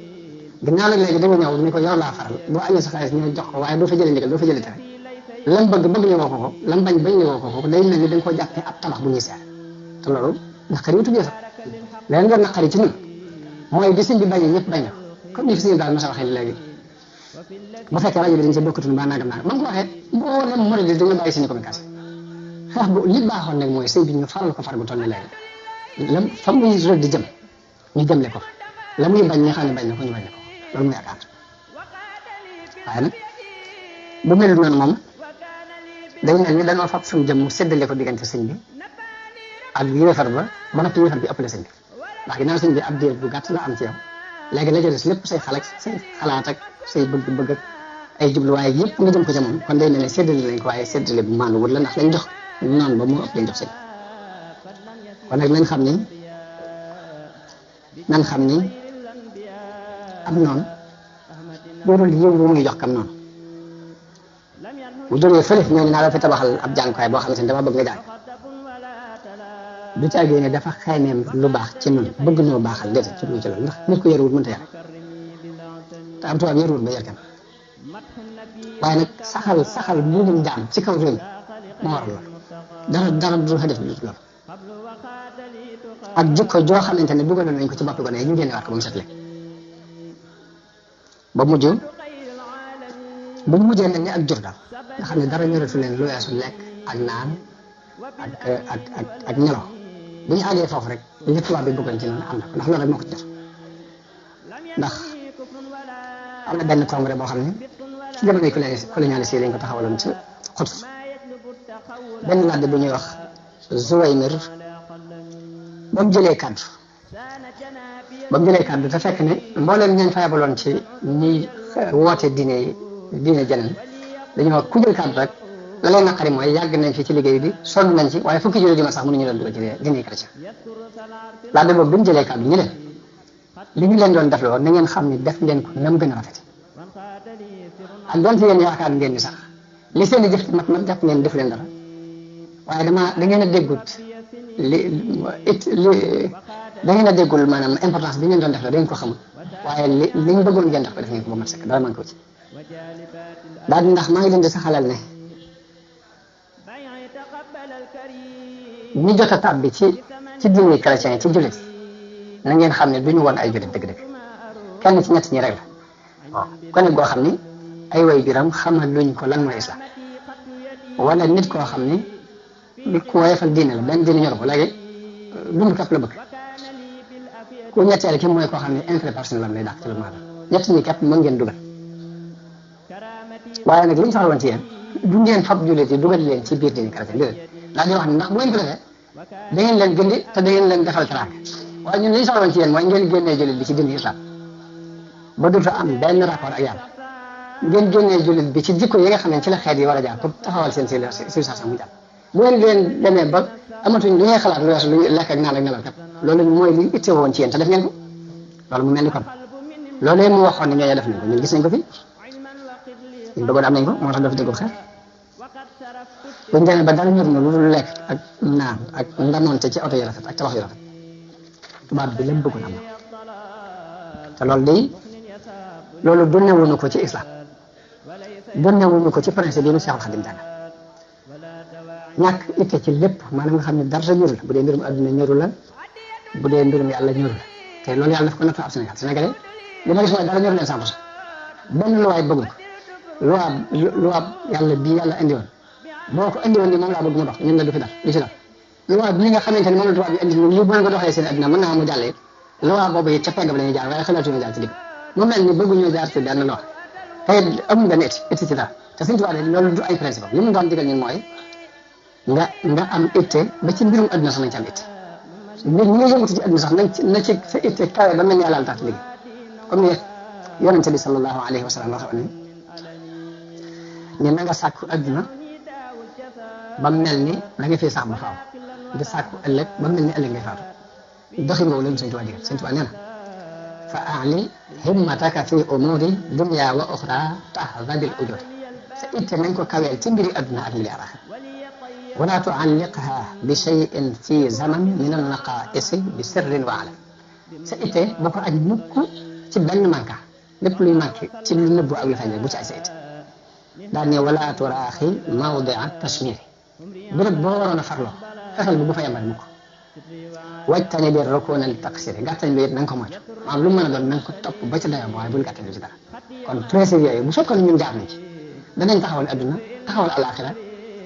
ginnaaw nag léegi da nga ñëw ni ko yow laa faral boo amee sa xaalis ñëw jox ko waaye doo fa jëlee ndigal doo fa jëlee tere lam bëgg ñu woo ko lam bañ ñu woo ko day mel ni da nga koo jàppee ab tabax bu ñuy seer te loolu naqari wutu jëf leen nga naqari ci ñun mooy bi sëñ bi bañee ñëpp bañ comme ni fi sëñ daal ma sa waxee léegi bu fekkee rajo bi dañ ci bokkatuñ ba nagam nagam ba nga ko waxee mboolem murid yi dañu bàyyi seen communication xeex bu li baaxoon nag mooy sëñ bi ñu faral ko far gu toll ni léegi lam fa muy rëdd di jëm ñu jëmle ko la muy bañ ñu xam ne bañ na ko ñu bañ ko loolu muy yaakaar waaye nag bu mel noonu moom day mel ni dañoo fab suñu jëm mu séddale ko diggante sëñ bi ak yéefar ba noppi yéefar bi ëppale sëñ bi ndax ginnaaw sëñ bi ab diir bu gàtt la am ci yow léegi la ca des lépp say xalaat ak say bëgg-bëgg ak ay jubluwaay yëpp nga jëm ko ca moom kon day mel ne séddale nañ ko waaye séddale bu maandu wut la ndax lañ jox noonu ba moo ëpp lañ jox sëñ kon nag nañ xam ni am noonu doorul yëw bu muy jox kam noonu bu jógee fële ñoo ne naa la fi tabaxal ab jàngukaay boo xamante ni dama bëgg nga jàng du caagee ne dafa xaymeem lu baax ci ñun bëgg ñoo baaxal déedéet ci ci loolu ndax nit ko yaruwut mënta yar te am tubaab yaruwut ba yar kenn waaye nag saxal mbuumum jaam ci kaw réew moo waral loolu dara du fa def lu loolu ak jikko joo xamante ne dugaloon nañ ko ci boppi gone yi ñu génne waat ko ba mu set lekk ba mujjee mel ni ak jur daal nga xam ne dara ñoratu leen lu weesu lekk ak naan ak ñelaw bu ñu àggee foofu rek li tubaab bi bëggoon ci noonu am na ko ndax loolu rek moo ko ci def ndax am na benn congrès boo xam ne ci jamonoy colonialiste yi lañ ko taxawaloon ci Quds benn laaj bu ñuy wax Zuwaymir ba mu jëlee kàddu te fekk ne mbooleem ñañ fa yabaloon ci ñi woote diine jeneen dañoo wax ku jël kàddu rek la leen naqari mooy yàgg nañ fi ci liggéey bi sonn nañ ci waaye fukki jullit yi ma sax mënuñu doon dugal ci diine chrétien laa de boobu bi mu jëlee kàddu ñu leen li ñu leen doon def loolu na ngeen xam ni def ngeen ko nam gën a rafet ak doonte yéen yaakaar ngeen ni sax li seen i jëf mat jàpp ngeen def leen dara waaye da ngeen a déggut da ngeen a déggul maanaam importance bi ngeen doon def la da ngeen ko xamul waaye li ñu bëggoon ngeen def ko def ngeen ko ba mat sëkk dara man ko ci daal ndax maa ngi leen di saxalal ne ñi jot a tàbbi ci diine chrétien ci jullit na ngeen xam ne du ñu woon ay jullit dëgg-dëgg kenn ci ñett ñi rek la waaw kon nag goo xam ni ay way biram xamal luñ ko lan mooy islam wala nit koo xam ni li ku woyefal diine la benn diine ñor ko léegi dund képp la bëgg ku ñetteel ki mooy koo xam ne intérêt personnel am lay dàq ci lu maanaam ñett ñi képp mën ngeen dugal waaye nag li ñu soxla woon ci yéen du ngeen fab jullit yi dugal leen ci biir diine chrétien déedéet daal di wax ne ndax bu ngeen ko defee da ngeen leen gindi te da ngeen leen defal teraanga waaye ñun li ñu soxla woon ci yéen mooy ngeen génnee jullit bi ci diine islam ba dootu am benn rapport ak yàlla ngeen génnee jullit bi ci jikko yi nga xam ne ci la xeet yi war a jaar pour taxawal seen civilisation mu jàpp bu ngeen leen demee ba amatuñ lu ngay xalaat lu weesu lu lekk ak naan ak nelaw kat loolu mooy li itte woon ci yéen te def ngeen ko loolu mu mel ni kon loolee mu waxoon ne ñooñu def nañ ko ñun gis nañ ko fi ñu bëggoon am nañ ko moo tax dafa dëggul xeex buñ demee ba dara ñor na lu lekk ak naan ak ndamoonte ci oto yu rafet ak tabax yu rafet tubaab bi lam bëggoon am na te loolu day loolu donnewuñu ko ci islam donnewuñu ko ci principe yi nu Seexul Xadim dana ñàkk itte ci lépp maanaam nga xam ne dara ñorul la bu dee mbirum adduna ñorul la bu dee mbirum yàlla ñorul la te loolu yàlla daf ko nattoo ab Sénégalais li ma gis mooy dara ñorul leen 100% benn luwaay bëgg ko loi yàlla bii yàlla indi woon boo ko indi woon ni moom laa bëgg mu dox ñun la du fi dal du ci dal loi bi nga xamante ne moom la tubaab bi indi li bu ko doxee seen adduna mën naa mu jàllee loi boobu it ca pegg ba la ñuy jaar waaye xalaatuñu jaar ci digg mu mel ni bëgguñu jaar ci benn loi te amul benn éti ci dara te suñu tubaab loolu du ay principe li mu doon digal ñun mooy nga am itte ba ci mbirum adduna sax nañ ci am itte mbir ñi nga yëngatu ci adduna sax na ci sa itte kawe ba mel ni yàlla tax ci digg comme ni yonente bi sallallahu alayhi wa sallam waxoon ne na nga sàkku adduna ba mel ni da nga fee sax ba faaw di sàkku ëllëg ba mel ni ëllëg ngay faatu doxin boobu leen Sëñ Tuubaa digal Sëñ Tuubaa nee na fa aali himmataka fi umuri dunya wa uxra tahza bil ujur sa itte nañ ko kaweel ci mbiri adduna ak mbiri alaxira wala tualliqha bi cheyin fi zaman min annaqaisi bi sirrin wa alam sa itte bu ko aj mukk ci benn manka lépp luy manqué ci lu nëbbu ak lu feeñ bu ci ay sa itte daal ne wala turaaxi mawdia tashmiri béréb boo waroon a farloo fexeel bu fa yambal mukk wajtani bi rukuna li taqsiri gàttañ bi it na nga ko moytu maanaam lu mën a doon na nga ko topp ba ca dayoo waaye bul gàttañ ci dara kon principe yooyu bu fekkoon ñun jaar nañ ci danañ taxawal adduna taxawal alaxira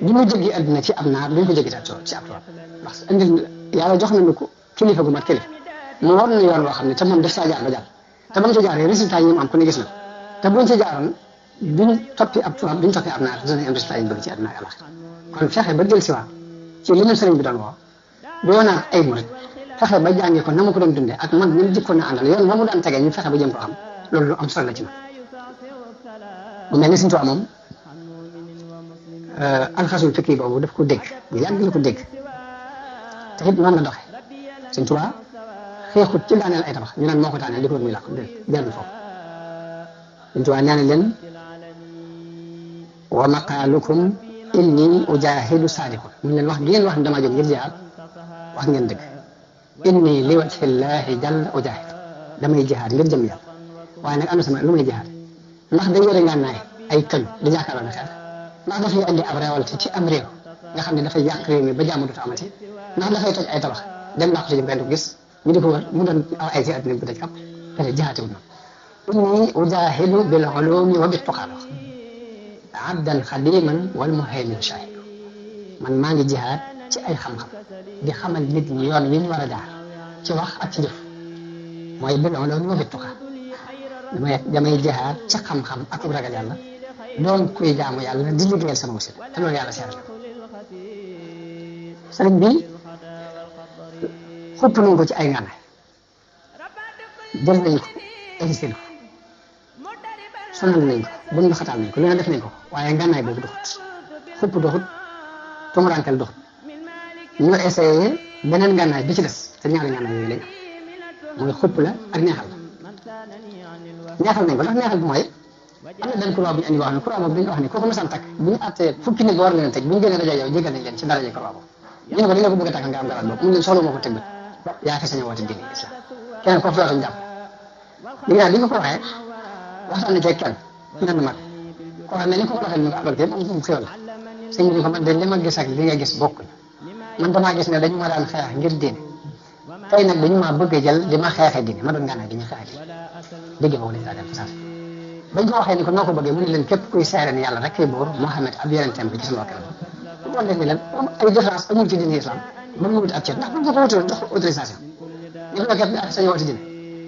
li mu jógee adduna ci am naar duñ ko jógee ci ab tool parce que indil yàlla jox nañu ko kilifa gu mat kilifa mu war na yoon woo xam ne te moom daf saa jaar ba jàll te ba mu ci jaaree résultat yi mu am ku ne gis na te buñ ci jaaroon duñ toppi ab tubaab duñ toppi ab naar danañ am résultat yi ñu bëgg ci adduna ak alaxira kon fexe ba jël si waat ci li ñu sëriñ bi doon woo doo naan ay murit fexe ba jàngee ko na ma ko doon dundee ak man ñun jikkoon na àndal yoon ba mu daan tegee ñu fexe ba jëm ko xam loolu lu am solo la ci man mu mel ni Sëñ Tuubaa moom alxasul fikri boobu daf ko dégg bu yàgg la ko dégg te it noonu la doxee Sëñ Tuubaa xeexut ci daaneel ay tabax ñu naan moo ko daaneel di ko muy làkk dellu foofu Sëñ Tuubaa nee na leen wa maqaalukum inni ujahidu saadiqun mu leen wax ngeen wax ne damaa jóg ngir jihaad wax ngeen dëgg inni li wajhillahi jalla ujahid damay jihaad ngir jëm yàlla waaye nag am na sama lu may jihaad ndax da yore ngànnaay ay kël di jàkkaarloo ne xeex ndax dafay andi ab réewante ci am réew nga xam ne dafay yàq réew mi ba jàmm dootu amati ndax dafay toj ay tabax dem làqu ci benn ko gis ñu di ko wër mu doon aw ay ci àddina bu daj kap te jihaatewul noonu inni ujahidu bil ulumi wa bit tuqaa abdan xadiman wal muhaymin shahid man maa ngi jihaad ci ay xam-xam di xamal nit ñi yoon wi ñu war a jaar ci wax ak ci jëf mooy bil ulumi wa bit tuqaa damay jihaad ci xam-xam ak ragal yàlla doon kuy jaamu yàlla di liggéeyal sama wasit te loolu yàlla seetal sëriñ bi xupp nañ ko ci ay ngànnaay jël nañ ko existé ko sonal nañ ko buñ xataal nañ ko lu ne def nañ ko waaye ngànnaay boobu doxut xupp doxut tumuraankel doxut ñu essayé beneen ngànnaay bi ci des te ñaari ngànnaay yooyu lañ am mooy xupp la ak neexal la neexal nañ ko ndax neexal bi mooy am na benn croix bu ñu andi wax ne croix boobu dañu wax ne kooku mësan takk bu ñu àttee fukki nit ba war leen tëj bu ñu génnee rajo yow jégal nañ leen ci daraje croix boobu ñu ne ko dañ la ko bëgg a takkal nga am garaat boobu mu leen soxla moo ko tëgg yaa fi sañ a woote diine islam keneen kooku laa suñu jàpp léegi nag li nga ko waxee waxtaan na ceeg kenn nan mag koo xam ne ni ko waxee ñu ko abal képp am xéwal la sëñ bi ko man de li ma gis ak li nga gis bokkuñu man damaa gis ne dañu ma daan xeex ngir diine tey nag dañu maa bëgg a jël di ma xeexee diine ma doon ngànnaay di ñu xeexee diine dégg boobu lañ daa def fasaas bañ ko waxee ni ko noo ko bëggee mu ne leen képp kuy seere ni yàlla rek kay buur Muhammad ab yonenteem bi ci sama wakil bu doon def ni leen ay différence amul ci diine islam ba mu wut ab cër ndax bu ko wutoon jox autorisation ñu ko képp sañu woote diine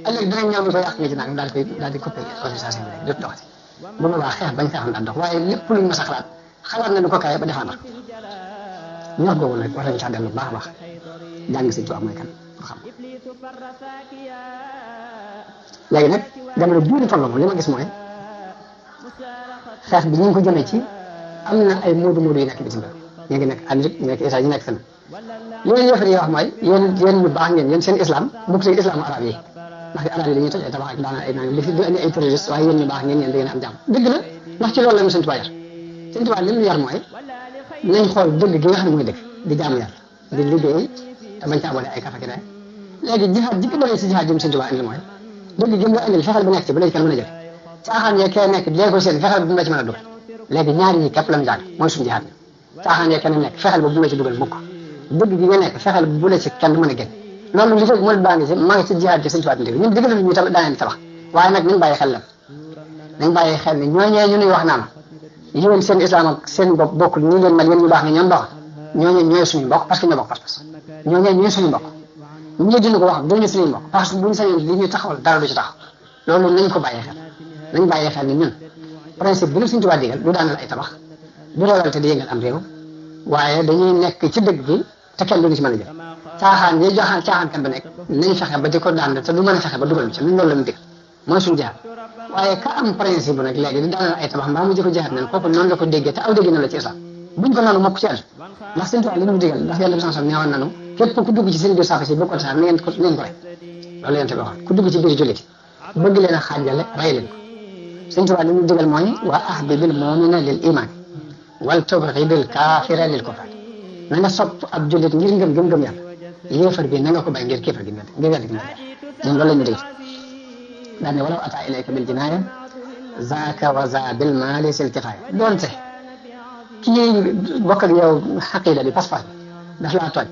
ëllëg dinañ ñëw ni ko yàq nga ci nag daal di coupé autorisation bi rek dootu doxati bu boobaa xeex bañ xeexam daan dox waaye lépp luñ mas a xalaat na ni ko kawe ba défendre ko ñor googu nag war nañu sax dellu baax a baax jàng Sëñ Tuubaa mooy kan pour xam léegi nag jamono bii ñu toll moom li ma gis mooy xeex bi ñu ngi ko jëmee ci am na ay moodu yu nekk bitim réew ñu ngi nekk Amérique ñu nekk États ñu nekk fenn li leen yëfar yi wax mooy yéen ñu baax ngeen yéen seen islam bokk ci islamu arab yi ndax arab yi dañuy toj ay tabax ak daana ay naan li fi di indi ay terroriste waaye yéen ñu baax ngeen yéen da ngeen am jàmm dëgg la ndax ci loolu la ñu Sëñ Tuubaa yar Sëñ Tuubaa li mu yar mooy nañ xool dëgg gi nga xam ne mooy dëgg di jaamu yàlla di liggéey te bañ caa boole ay kafa ki day léegi jihaad ji ko doon si jihaad jëm Sëñ Tuubaa indi mooy dëgg gi nga indil fexeel bu nekk ci bu la ci kenn mën a jël caaxaan yee kee nekk léegi ko seen fexeel bu mu la ci mën a dugal léegi ñaari yi képp la mu jàng mooy suñu jihaad caaxaan yee kenn nekk fexeel ba bu mu la ci dugal mukk dëgg gi nga nekk fexeel bu la ci kenn mën a génn loolu li fekk murid baa ngi ci maa ngi ci jihaad ci Sëñ Tuubaa indi ñun digal ñu tam daaneen tabax waaye nag nañ bàyyi xel la nañ bàyyi xel ne ñooñee ñu nuy wax naan yéen seen islam ak seen bopp bokkul nii leen mel yéen ñu baax ne ñoom baax ñooñee ñooy suñu mbokk parce que ñoo bokk pas-pas ñooñee ñooy suñu mbokk ñu dina ko wax duñu suñu mbokk parce que buñu sañoon li ñu taxawal dara du ci taxaw loolu nañ ko bàyyi xel nañ bàyyi xel ni ñun principe bi la Sëñ Tuubaa digal du daanal ay tabax du roolal te di yëngal am réew waaye dañuy nekk ci dëgg bi te kenn duñu ci mën a jël caaxaan yi joxaan caaxaan kan ba nekk nañ fexe ba di ko daan te du mën a fexe ba dugal ñu ci ñun loolu la ñu digal mooy suñu jaar waaye ka am principe bu nag léegi di daanal ay tabax mbaa mu jëko jaar nen kooku noonu la ko déggee te aw dégg na la ci islam buñ ko noonu mokk ci àll ndax Sëñ Tuubaa li ñu digal ndax yàlla bi sansam neewoon nanu képp ku dugg ci seen biir saako si bokk ko sax ngeen ko rek loolu yonte bi waxoon ku dugg ci biir julliti bëgg leen a xaajale rey leen ko Sëñ Tuubaa li ñu digal mooy wa ahbibil mu'mina lil iman wal tubghidil kaafira lil kufr na nga sopp ab jullit ngir ngëm gëm yàlla yéefar bi na nga ko bay ngir kéefar gi ngir yàlla gi ñun loolu la ñu digal daan ne walaw ata ilayka bil jinaaya zaaka wa za bil maali sil kifaaya doonte kii bokk ak yow xaqiida bi pas-pas bi daf laa tooñ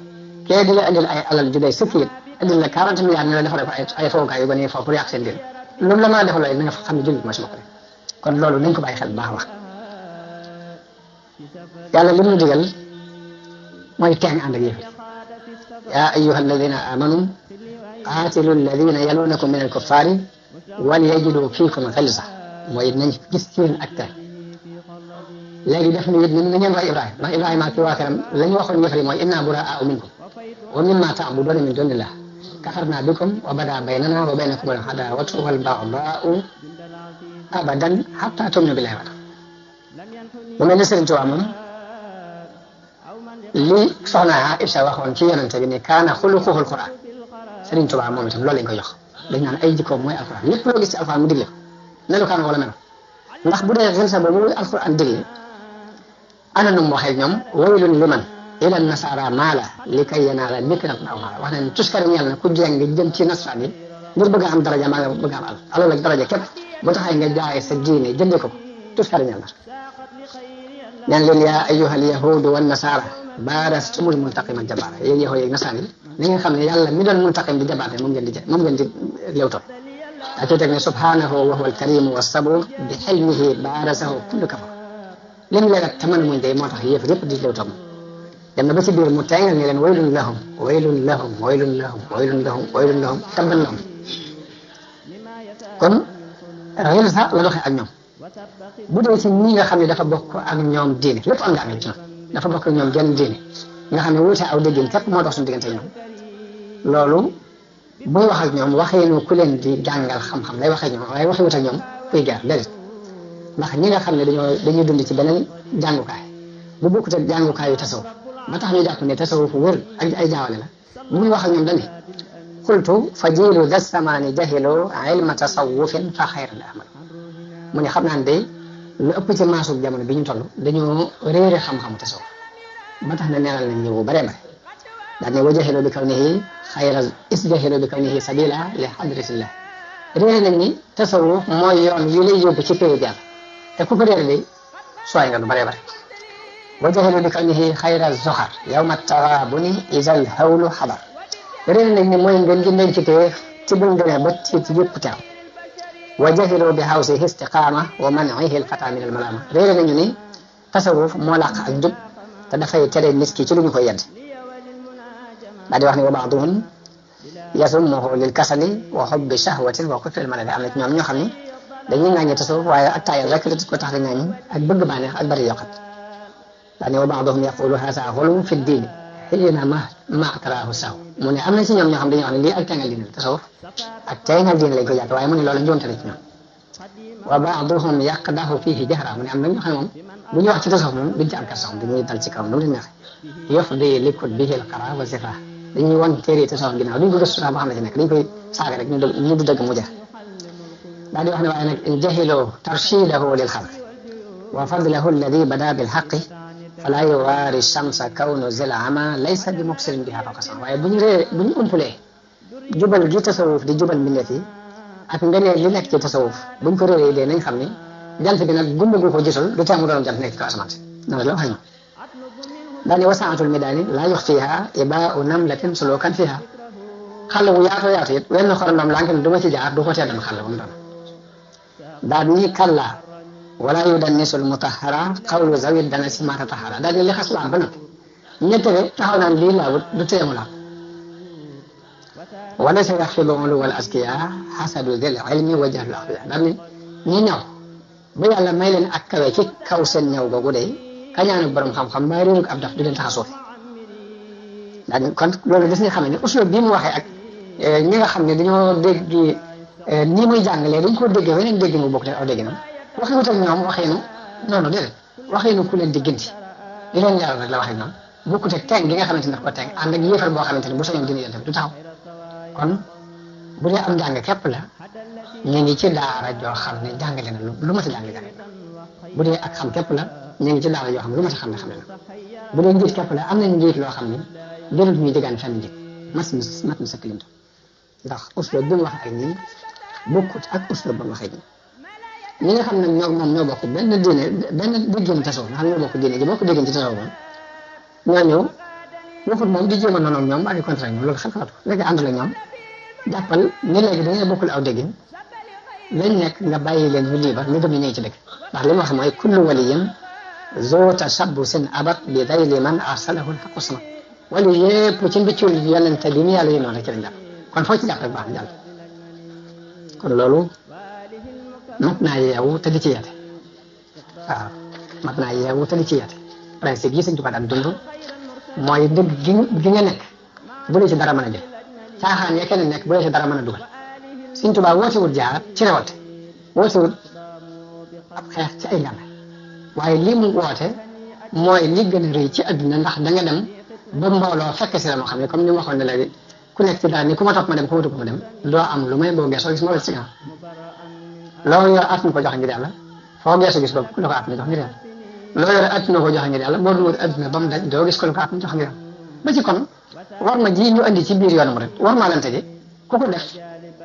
kee di la indil ay alal ju day sëkk yëpp indil la 40 milliards ne la defaree ko ay fowukaay yu ba nii foofu pour yàq seen biir loolu la mën a defal na nga xam ne jullit mooy si bokk kon loolu nañ ko bàyyi xel bu baax a baax yàlla li mu digal mooy teeñ ànd ak yéefar yaa ayyuha alladina amanu qaatilu alladina yalunakum min alkuffaari wal yajidu fiikum xilsa mooy nañ gis ci yéen ak tey léegi def na it na ngeen roy Ibrahima ndax Ibrahima ak waa këram la ñu waxoon yëfar yi mooy inna buraa'u minkum wa mimma ta'buduuna min duunillah kafarna bikum wa bada baynana wa baynakum al-adaawatu wal bagdaa'u abadan hatta tu'minu billahi wahdahu bu mel ne Sëriñ Tuubaa moom li soxna Aïcha waxoon ci yonente bi ne kaana xuluquhul Qur'aan Sëriñ Tuubaa moom itam loolu lañ koy jox dañ naan ay jikkoom mooy alquran lépp loo gis ci alquran mu digle ko melukaan wala melo ndax bu dee xel sa boobu alquran digle ana nu mu waxee ñoom waylun liman ila nasara maala li kay yanaala nikran aw maala wax nañ tuskari ñeel na ku jeng jëm ci nasaraan yi ngir bëgg a am daraja maa nga bëgg a am alal ak daraja képp bu taxee nga jaay sa diine jënde ko tuskari ñeel na neen leen yaa ayyuhal yahudu wan nasara baarastumul muntaqima jabaara yéen yahud yeeg nasaraan yi ni nga xam ne yàlla mi doon muntaqim di jabaate moom ngeen di lewtoon daa cee teg ne subhanahu wa huwa alkarimu wasabur bi xilmihi baarasahu kullu kafar lim leerat te mën a muñ day moo tax yëf yëpp di lewtoon dem na ba ci biir mu teengal ne leen waylun lahum waylun lahum waylun lahum waylun lahum waylun lahum tabban lahum kon réel sax la doxee ak ñoom bu dee ci ñi nga xam ne dafa bokk ak ñoom diine lépp am nga amee ci ñoom dafa bokk ak ñoom genn diine nga xam ne wuute aw déggin képp moo dox suñu diggante ñoom loolu buy wax ak ñoom waxeenu ku leen di jàngal xam-xam lay waxee ñoom waaye waxi wut ak ñoom kuy jaar déedéet ndax ñi nga xam ne dañuy dund ci beneen jàngukaay bu bokkut ak jàngukaayu tasawuf ba tax ñu jàpp ne tasawuf wër ak ay jaawale la bu muy wax ak ñoom dañ ne qultu fa jiilu da samaani jahilu ilma tasawufin fa xayran amal mu ne xam naa ne day lu ëpp ci maasug jamono bi ñu toll dañoo réere xam-xamu tasawuf ba tax na neeral nañ ñëw bu bare bare daal ne wa jahilu bi kawnihi xayra is jahilu bi kawnihi sabila li hadratillah réere nañ ni tasawuf mooy yoon yu lay yóbbu ci péyu yàlla te ku ko réere day sooy nga lu bare bare wa jahilu bi kawnihi xayra zoxar yawma tarabuni isal hawlu xabar réere nañ ni mooy ngeen gi leen ci téye ci buñ demee ba ci yëpp teew wa jahilu bi hawsihi istiqaama wa manihi alfata min almalama réere nañu ni tasawuf moo làq ak njub te dafay tere nit ki ci lu ñu koy yedd daal di wax ne wa baaduhum yasummuhu lil kasali wa hubbi shahwatin wa kufri almaladi am na ci ñoom ñoo xam ne dañuy ŋàññi tasawuf waaye ak taayal rek la ko tax di ŋàññi ak bëgg bànneex ak bari yokkat daal ne wa baaduhum yaqulu haza xulum fi diini xiina ma akraahu saw mu ne am na ci ñoom ñoo xam dañuy wax ne lii ak teengal diine la tasawuf ak teengal diine lañ ko jàpp waaye mu ne loolu njuumte la ci ñoom wa ba'duhum yaqdahu fihi jahra mu ne am na ñoo xam ne moom bu ñu wax ci tasawuf moom duñ ci am kersa dañuy dal ci kawam lu leen neex yufdi likut bihi al-qara wa zifa dañuy wan téere tasawuf ginnaaw duñ ko gëstu sax boo xam ne ci nekk dañ koy saaga rek ñu du dëgg mu jeex daal di wax ne waaye nag in jahiloo tarshidahu lil xalq wa fadlahu alladi bada bil xaqi fala yuwaari shamsa kawnu zil ama laysa bi muksirin biha faqasan waaye bu ñu umpulee jubal gi tasawuf di jubal mbindeef yi ak ngëneel li nekk ci tasawuf buñ ko réeree dee nañ xam ni jant bi nag gumba gu ko gisul du tee mu doon jant nekk ci kaw asamaan si noonu la waxee daal ni wasaatul midaani laa yuxfiha ibaau namlatin sulukan fiha xàll bu yaatoo yaatu it wenn xorondom lànk ne du ma ci jaar du ko tee doon xàll bu mu doon daal ni kalla wala yudannisul mutahara xawlu zawid dana si mata tahara daal ni li xas laam ba noppi ñettale taxaw naan lii laabut du teemu laab wala sa yaxfidu uluwal askiya xasadu dil ilmi wa jahlu axbiya daal ni ñi ñëw ba yàlla may leen ak kawe ci kaw seen ñëw googu de kañaanu borom xam-xam mbaa réerug ab daf du leen tax a suufe daal kon loolu des nga xam ne uslub bii mu waxee ak ñi nga xam ne dañoo dégg nii muy jàngalee dañ ko déggee weneen dégg mu bokk te aw dégg na waxewut ak ñoom waxeenu noonu déedéet waxeenu ku leen digganti li leen leeral rek la waxee ñoom bokkut ak teng gi nga xamante ne daf ko teng ànd ak yéefar boo xamante ne bu sañoon dina yéen du taxaw kon bu dee am njàng képp la ñu ngi ci daara joo xam ne jàngale na lu ma sa jàngale bu dee ak xam képp la ñu ngi ci daara joo xam ne lu ma sa xam ne xam ne na bu dee njiit képp la am nañu njiit loo xam ne jërut ñuy jëgaan fenn njiit mat na sa kilimto ndax uslub bi mu wax ak ñi bokkut ak uslub ba mu waxee ñi nga xam ne ñoo bokk benn diine benn déggéen tasawuf nga xam ne ñoo bokk diine ji bokk déggéen ci tasawuf ñoo ñëw waxut moom di jéem a noonu ñoom ba di contrat ñoom loolu xel-xalaatu léegi ànd la ñoom jàppal ni léegi da ngay bokkul aw déggin lañ nekk nga bàyyi leen ñu liibar ñu gëm ne ñu ngi ci dëgg ndax li mu wax mooy kullu waliyin zoo tashabbusin abat bi dayli man arsalahu lxaqu sama wali yëpp ci mbiccul yonente bi mu yàlla yi noonu rek ci lañ jàpp kon foo ci jàpp rek baax na jàll kon loolu mat naa yeewu te di ci yeete waaw mat naa yeewu te di ci yeete principe yi Sëñ Tuubaa daan dund mooy dëgg gi nga nekk bu la ci dara mën a jël caaxaan ya kenn nekk bu la ci dara mën a dugal Sëñ Tuubaa wootewut jaar ci rewolte wootewut ab xeex ci ay ngànnaay waaye lii mu woote mooy li gën a rëy ci adduna ndax da nga dem ba mbooloo fekk si la moo xam ne comme ni ma waxoon ne léegi ku nekk ci dara ni ku ma topp ma dem ku ma topp ma dem doo am lu may boo geesoo gis moo la ci gannaaw loolu yor at na ko jox ngir yàlla foo geesoo gis boobu ku la ko at na jox ngir yàlla loolu yor at na ko jox ngir yàlla boo dul adduna ba mu daj doo gis ku la ko at na jox ngir yàlla ba ci kon war ma ji ñu andi ci biir yoonu mu rek war maa lante ji ku ko def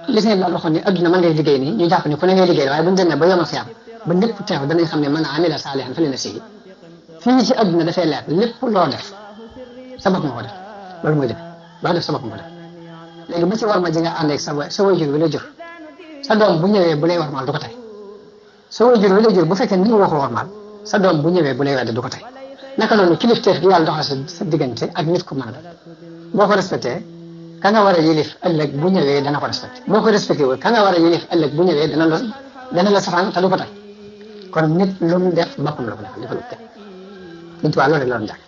li seen daal waxoon ne adduna mën ngay liggéey nii ñu jàpp ne ku ne ngay liggéey waaye buñu demee ba yomal xiyam ba lépp teew danañ xam ne man amila saalihan fa li nafsihi fii ci adduna dafay leer lépp loo def sa bopp nga ko def loolu mooy def loo def sa bopp nga ko def léegi ba ci war ma ji nga ànd ak sa waajur wi la jur sa doom bu ñëwee bu lay warmaal du ko tey sa waajur wi la jur bu fekkee ni nga waxoo warmaal sa doom bu ñëwee bu lay wedde du ko tey naka noonu kilifteef gi yàlla doxal sa diggante ak nit ku mën a boo ko respecté ka nga war a yilif ëllëg bu ñëwee dana ko respecté boo ko respecté wul ka nga war a yilif ëllëg bu ñëwee dana la safaan te du ko tey kon nit lu mu def boppam la ko defal defal ko Sëñ Tuubaa loolu la doon jàng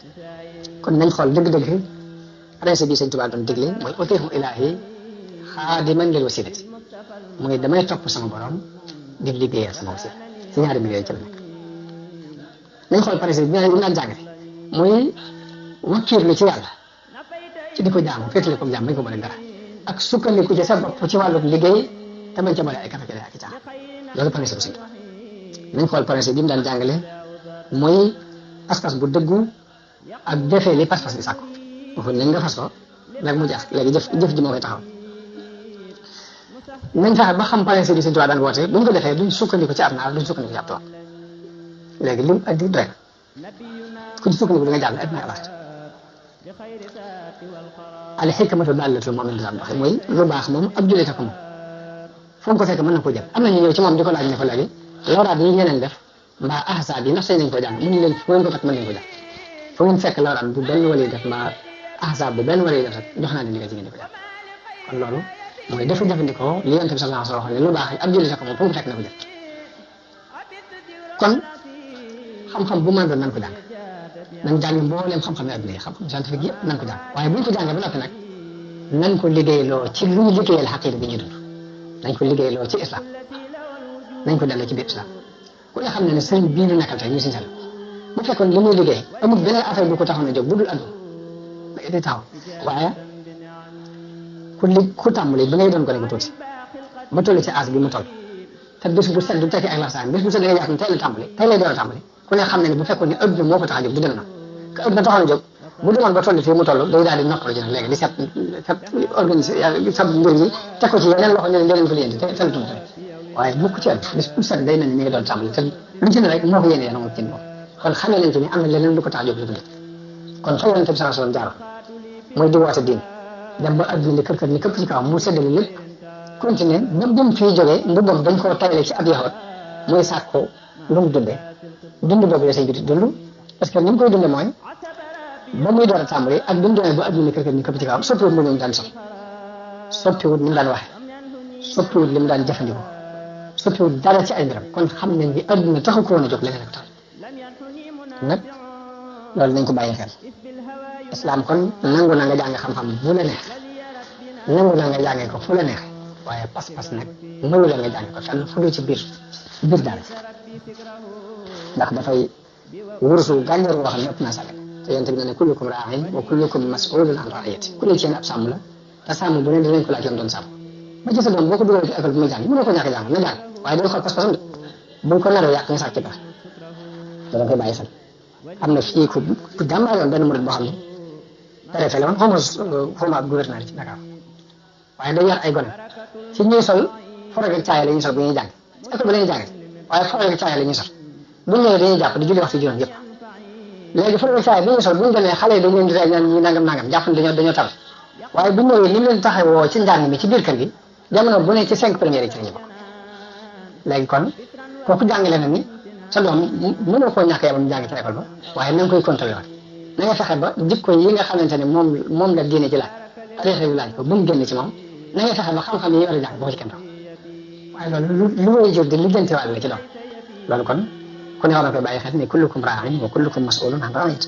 kon nañ xool dëgg-dëgg principe bi Sëñ Tuubaa doon digle mooy utiihu ilaahi xaadiman lil wasilati mooy damay topp sama borom di liggéeyal sama wasila ci ñaari mbir yooyu ci la nekk nañ xool principe bi ñu naan jàngate muy wakkiirlu ci yàlla ci di ko jaamu féetale ko jaam bañ ko boole dara ak sukkandiku ci sa bopp ci wàllu liggéey te bañ ca boole ay kafe ak i caax loolu principe bu Sëñ Tuubaa nañ xool principe bi mu daan jàngale muy pas-pas bu dëggu ak defee li pas-pas bi sàkku waxuñ nañ nga fas ko rek mu jeex léegi jëf ji moo koy taxaw nañ fexe ba xam principe bi Sëñ Tuubaa daan woote buñ ko defee duñ sukkandiku ci ab naar duñ sukkandiku ci ab tubaab léegi lim andi doy ku ci sukkandiku di nga jàll adduna alaat al hikmatu dallatul mu'min daan doxe mooy lu baax moom ab jullit ko moom foo ko fekk mën na ko jël am na ñu ñëw ci moom di ko laaj ne ko léegi lawraat yi ñeneen def mbaa ahsaab yi ndax sañ nañ ko jàng mun leen fu ngeen ko fekk mën nañ ko jàng fu ngeen fekk lawraat bu benn wali def mbaa ahsaab bu benn wali def rek jox naa leen li nga ci ngeen di ko jàng kon loolu mooy dafa jëfandikoo li Yonent bi sallallahu alayhi wa sallam ne lu baax ab jullit ko moom fu mu fekk na ko jël kon xam-xam bu mën doon nan ko jàng nañ jàng mbooleem xam-xam yi adduna yi xam-xam scientifique yëpp nan ko jàng waaye bu ñu ko jàngee ba noppi nag nañ ko liggéeyloo ci luy liggéeyal xaqiida bi ñuy dund nañ ko liggéeyloo ci islam nañ ko delloo ci biir islam ku ne xam ne ne sëriñ bii ñu nekkal tey ñu siñ sal bu fekkoon li muy liggéey amul beneen affaire bu ko taxoon a jóg bu dul àdduna day taxaw waaye ku tàmbali ba ngay doon ko ne ko tuuti ba toll ci âge bi mu toll te bés bu set du tekki ak laxsaan bés bu set da ngay wax ne tey la tàmbali tey lay door a tàmbali ku ne xam ne ne bu fekkoon ne àdduna moo ko tax a jóg du dem na que àdduna taxoon a jóg bu demoon ba toll fii mu toll day daal di noppalu ji nag léegi di set organisé sab mbir mi teg ko ci yeneen loxo ne leen ko lijjanti te tënatu waaye bu ko ci àdduna bés bu set day mel ni mi ngi doon tàmbali te lu ci ne rek moo ko yéene yéen a ci bopp kon xamee nañ ci ni am na leneen lu ko tax a jóg lu dul kon fa yonent bi sallallahu alayhi wasallam jaar mooy di woote diin dem ba adduna li kër ni këpp ci kaw mu séddale lépp continué ba dem fii jógee mbubbam dañ koo tawale ci ab yaxoot muy sàkku lu mu dundee dund boobu la sëñ bi dund parce que ni mu koy dundee mooy ba muy door a tàmbali ak bi mu demee ba adduna li kër ni këpp ci kaw soppiwut mu daan sol soppiwut ni mu daan waxe soppiwut li mu daan jëfandikoo soppiwut dara ci ay mbiram kon xam nañ ni adduna taxu ko woon a jóg leneen ak tax nag loolu nañ ko bàyyi xel islam kon nangu na nga jàng xam-xam bu la neex nangu na nga jàngee ko fu la neex waaye pas-pas nag mënu la nga jàng ko fenn fu dul ci biir daal ndax dafay wursu gànjar woo xam ne ëpp naa sàgg te yonent bi ne kullukum raa'in wa kullukum mas'ulun an ra'iyati ku ne ci yéen ab sàmm la te sàmm bu ne dinañ ko laaj yoon doon sàmm ba ci sa doom boo ko dugalee ci école bi muy jàng mënoo ko ñàkk jàng na jàng waaye dañ xool pas-pasam de buñ ko naroo yàq nga sàcc ba da koy bàyyi xel am na fii ku jàmbaar yoon benn murid boo xam ne préfet la woon xaw ma ab gouverneur ci Dakar waaye day yar ay gone ci ñuy sol forog ak caaya la ñuy sol bu ñuy jàng ci école bi la ñuy jàng waaye forog ak caaya la ñuy sol bu ñëwee dañuy jàpp di julli waxtu juróom yëpp léegi forog ak caaya bi ñuy sol bu ñu demee xale yi dañ leen di rey ñaan ñi nangam jàpp ne dañoo taw waaye bu ñëwee ni mu leen taxawoo ci njàng mi ci biir kër gi jamono bu ne ci 5 premières yi ci la ñu bokk léegi kon kooku jàngale na ni sa doom mënoo koo ñàkk yabam jàng ci école ba waaye na nga koy contrôlé waat na nga fexe ba jikko yi nga xamante ne moom la diine ci laaj tariixa bi laaj ko bu mu génn ci moom na nga fexe ba xam-xam yi war a jàng boo ci kenn dox waaye loolu lu way jur di lijjanti wàll la ci doom loolu kon ku ne war na koy bàyyi xel ne kullukum raa'in wa kullukum mas'ulun an ra'iyyati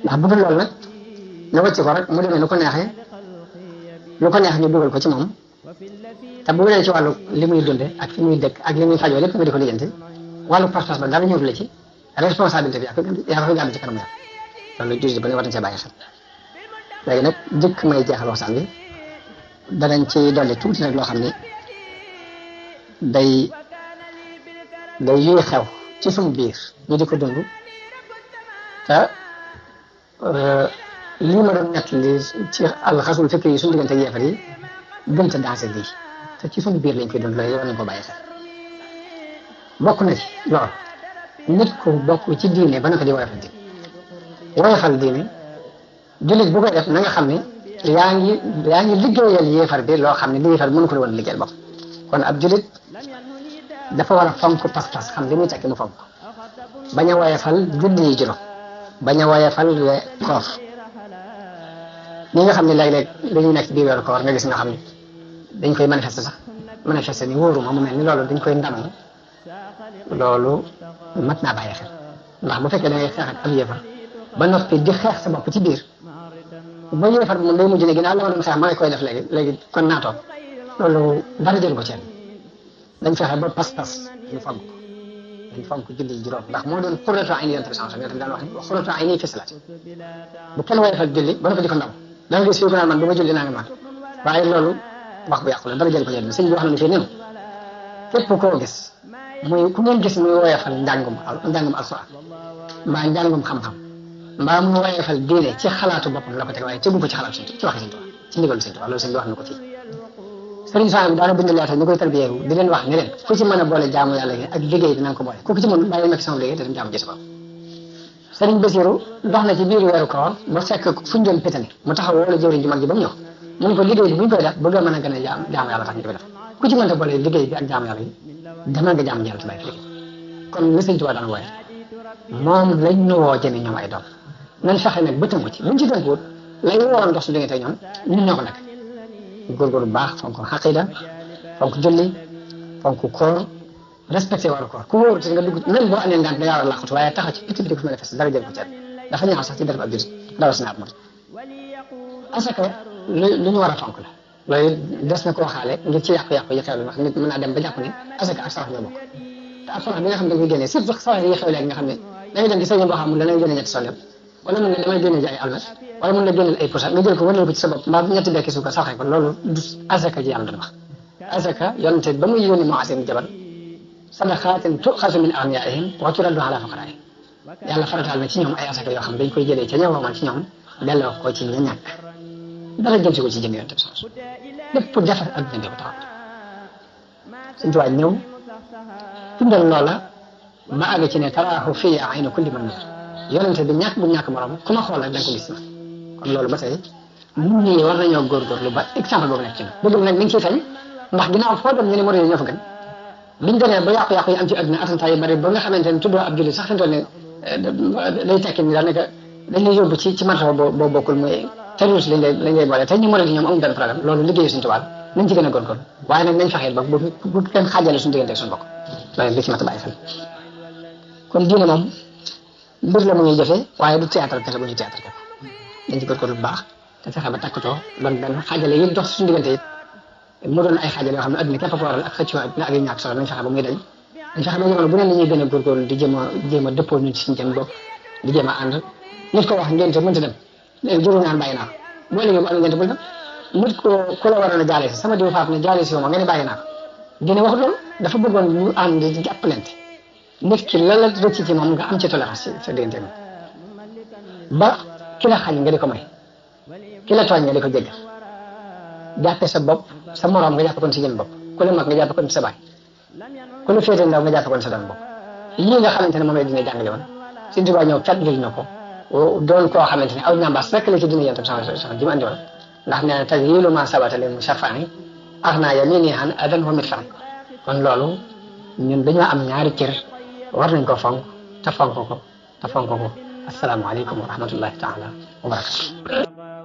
ndax bu dul loolu nag nga wàcc ko rek mu demee lu ko neexee ñu dugal ko ci moom te bu dee ci wàllu li muy dunde ak fi muy dëkk ak li muy fajoo lépp nga di ko lijjanti wàllu pas-pas ba dara ñëw la ci responsabilité bi yaa ko gàddu ci kanam yaa loolu jullit ba ne war nañ cee bàyyi xel léegi nag jëkk may jeexal waxtaan bi danañ ci dolli tuuti nag loo xam ne day yuy xew ci suñu biir ñu di ko dund te lii ma doon ñett li ci alxasul fikri yi suñu diggante ak yeefar yi gën sa dansé lii te ci suñu biir lañ koy dund loolu war nañ ko bàyyi xel bokk na ci loolu nit ku bokk ci diine ba naka di woyofal diine jullit bu koy def na nga xam ne yaa ngi liggéeyal yéefar bi loo xam ne li yéefar mënu ko woon liggéeyal bopp kon ab jullit dafa war a fonk pas-pas xam li muy tekki mu fonk bañ a woyofal julli yi juróom bañ a woyofal koor ñi nga xam ne léeg-léeg dañuy nekk ci biir weeru koor nga gis nga xam ne dañ koy manifester ni wóoruma mu mel ni loolu dañ koy ndam loolu mat naa bàyyi xel ndax bu fekkee da ngay xeex ak ab yéefar ba noppi di xeex sa bopp ci biir ba yéefar moom day mujj ne ginnaaw la ma doon xeex maa ngi koy def léegi kon naa toog loolu dara jël ko ci dañ fexe ba pas-pas ñu fonk julli juróom ndax moo doon xurratu ayni yonent bi sallallahu alayhi wa sallam daan wax ni xurratu ayni fi salaat bu kenn woyofal julli ba noppi di ko ndaw da nga gis fii ko naan man du ma julli naa nga man waaye loolu wax bu yàqu la dara jël ko ci sëñ bi wax na ni fii neen képp koo gis ku ngeen gis muy woyofal njàngum alxuraan mbaa njàngum xam-xam mbaa mu woyofal diine ci xalaatu boppam la ko teg waaye tegu ko ci xalaatu ci waxi sëñ Tuubaa ci ndigalu sëñ Tuubaa loolu sëñ bi wax na ko fii sëriñ Sohaybu daana bind leetar ñu koy tarbiyeewu di leen wax ne leen ku ci mën a boole jaamu yàlla gi ak liggéey dinañ ko boole ku ci mën bàyyi nekk sama liggéey te dem jaamu ji sa bopp sëriñ Basiru dox na ci biir weeru koor ba fekk fuñ doon pétani mu taxaw wala jëwriñ ji mag ji ba mu ñëw mu ne ko liggéey bi bu ñu koy def bëgg a mën a gën a jaamu yàlla tax ñu koy def ku ci mën a boole liggéey bi ak jaamu yàlla gi demal nga jaamu yàlla te bàyyi liggéey kon li sëñ Tuubaa daan wooye moom lañ ñu woo jëme ñoom ay doom nañ fexe nag ba tënku ci buñ ci tënkuwut lay waroon dox su diggante ñoom ñun ñoo ko nekk góorgóorlu bu baax fonk xaqida fonk julli fonk koor respecté waru koor ku wóoru te nga dugg même boo amee ngant da ngaa war a làqatu waaye taxaw ci biti bi di ko manifesté dara jël ko ci dafa ñaaw sax ci def ab jullit dara si naat moom parce que lu ñu war a fonk la loolu des na ko waxaale ngir ci yàqu-yàqu yi xew ndax nit mën naa dem ba jàpp ne asaka ak sarax ñoo bokk te ab sarax bi nga xam ne da koy génnee surtout sarax yi xew léegi nga xam ne da ngay dem ci sëñ boo xam ne danañ génne ñetti sol yëpp wala mun ne damay génne ji ay almet wala mun na génneel ay poussin nga jël ko wane ko ci sa bopp mbaa ñetti bekki suukar saraxe ko loolu du asaka ji yàlla doon wax asaka yonente ba muy yónni moo asim jabar sadaqaatin tuxasu min agniyaihim wa turaddu ala fuqaraihim yàlla farataal na ci ñoom ay asaka yoo xam dañ koy jëlee ca ña woomal ci ñoom delloo ko ci ña ñàkk dara jëm si ko ci jëm yonente bi sans lépp pour defar adduna bi ko taxaw suñ tuwaay ñëw dundal loola ba àgg ci ne taraahu fii aynu kulli man naar yonente bi ñàkk bu ñàkk morom ku ma xool rek da nga ko gis na kon loolu ba tey nit ñi war nañoo góorgóorlu ba exemple boobu nekk ci ñun dëgg nag mi ngi ciy feeñ ndax ginnaaw foo dem ñu ne murid yi ñoo fa gën biñ demee ba yàqu-yàqu yi am ci àdduna attentat yi bari ba nga xamante ne tuddoo ab jullit sax fi mu toll nii lay tekki ni daanaka dañ lay yóbbu ci martaba boo bokkul muy terroriste lañ lay boole te ñu murid yi ñoom amuñ benn problème loolu liggéeyu suñu tubaab nañ ci gën a góorgóorlu waaye nag nañ fexeel ba bu kenn xaajale suñu diggante ak suñu bokk loolu li ci mat a bàyyi xel kon diine moom mbir la mu ñuy jëfee waaye du théâtre kese bu ñuy théâtre kese dañ ci góorgóorlu bu baax te fexe ba takkatoo doon benn xaajale yi dox suñu diggante it mu doon ay xaajale yoo xam ne adduna képp ko waral ak xëccoo adduna ak yu ñàkk solo nañ fexe ba muy dañ nañ fexe ba jamono bu ne nañuy gën a góorgóorlu di jéem a dëppoo ñun ci suñu jëm bopp di jéem a ànd nit ko wax ngénte mënta dem léegi jëru naan bàyyi naa ko boo léegi bu amee ngénte bul dem nit ko ku la waroon a jaale si sama diw faat ne jaale si ma nga ne bàyyi naa ko dina wax loolu dafa bëggoon ñu ànd di jàppalante nit ki la la rëcc ci moom nga am ci tolérance sa diggante moom ba ki la xañ nga di ko may ki la tooñ nga di ko jéggal jàppe sa bopp sa moroom nga jàppe kon si jëm bopp ku la mag nga jàppe kon sa baay ku la féete ndaw nga jàppe kon sa doom bopp lii nga xamante ne moom la dina jàngale woon Sëñ Tuubaa ñëw fàttali na ko doon koo xamante ne aw ñambaas rek la ci dina yentam sama ji mu andi woon ndax nee na tag yilu ma sabata li mu safaani ax naa yamini han adan wa mit fan kon loolu ñun dañoo am ñaari cër war nañ ko fonk te fonk ko asalaamaaleykum wa rahmatullahi taala wa barakatu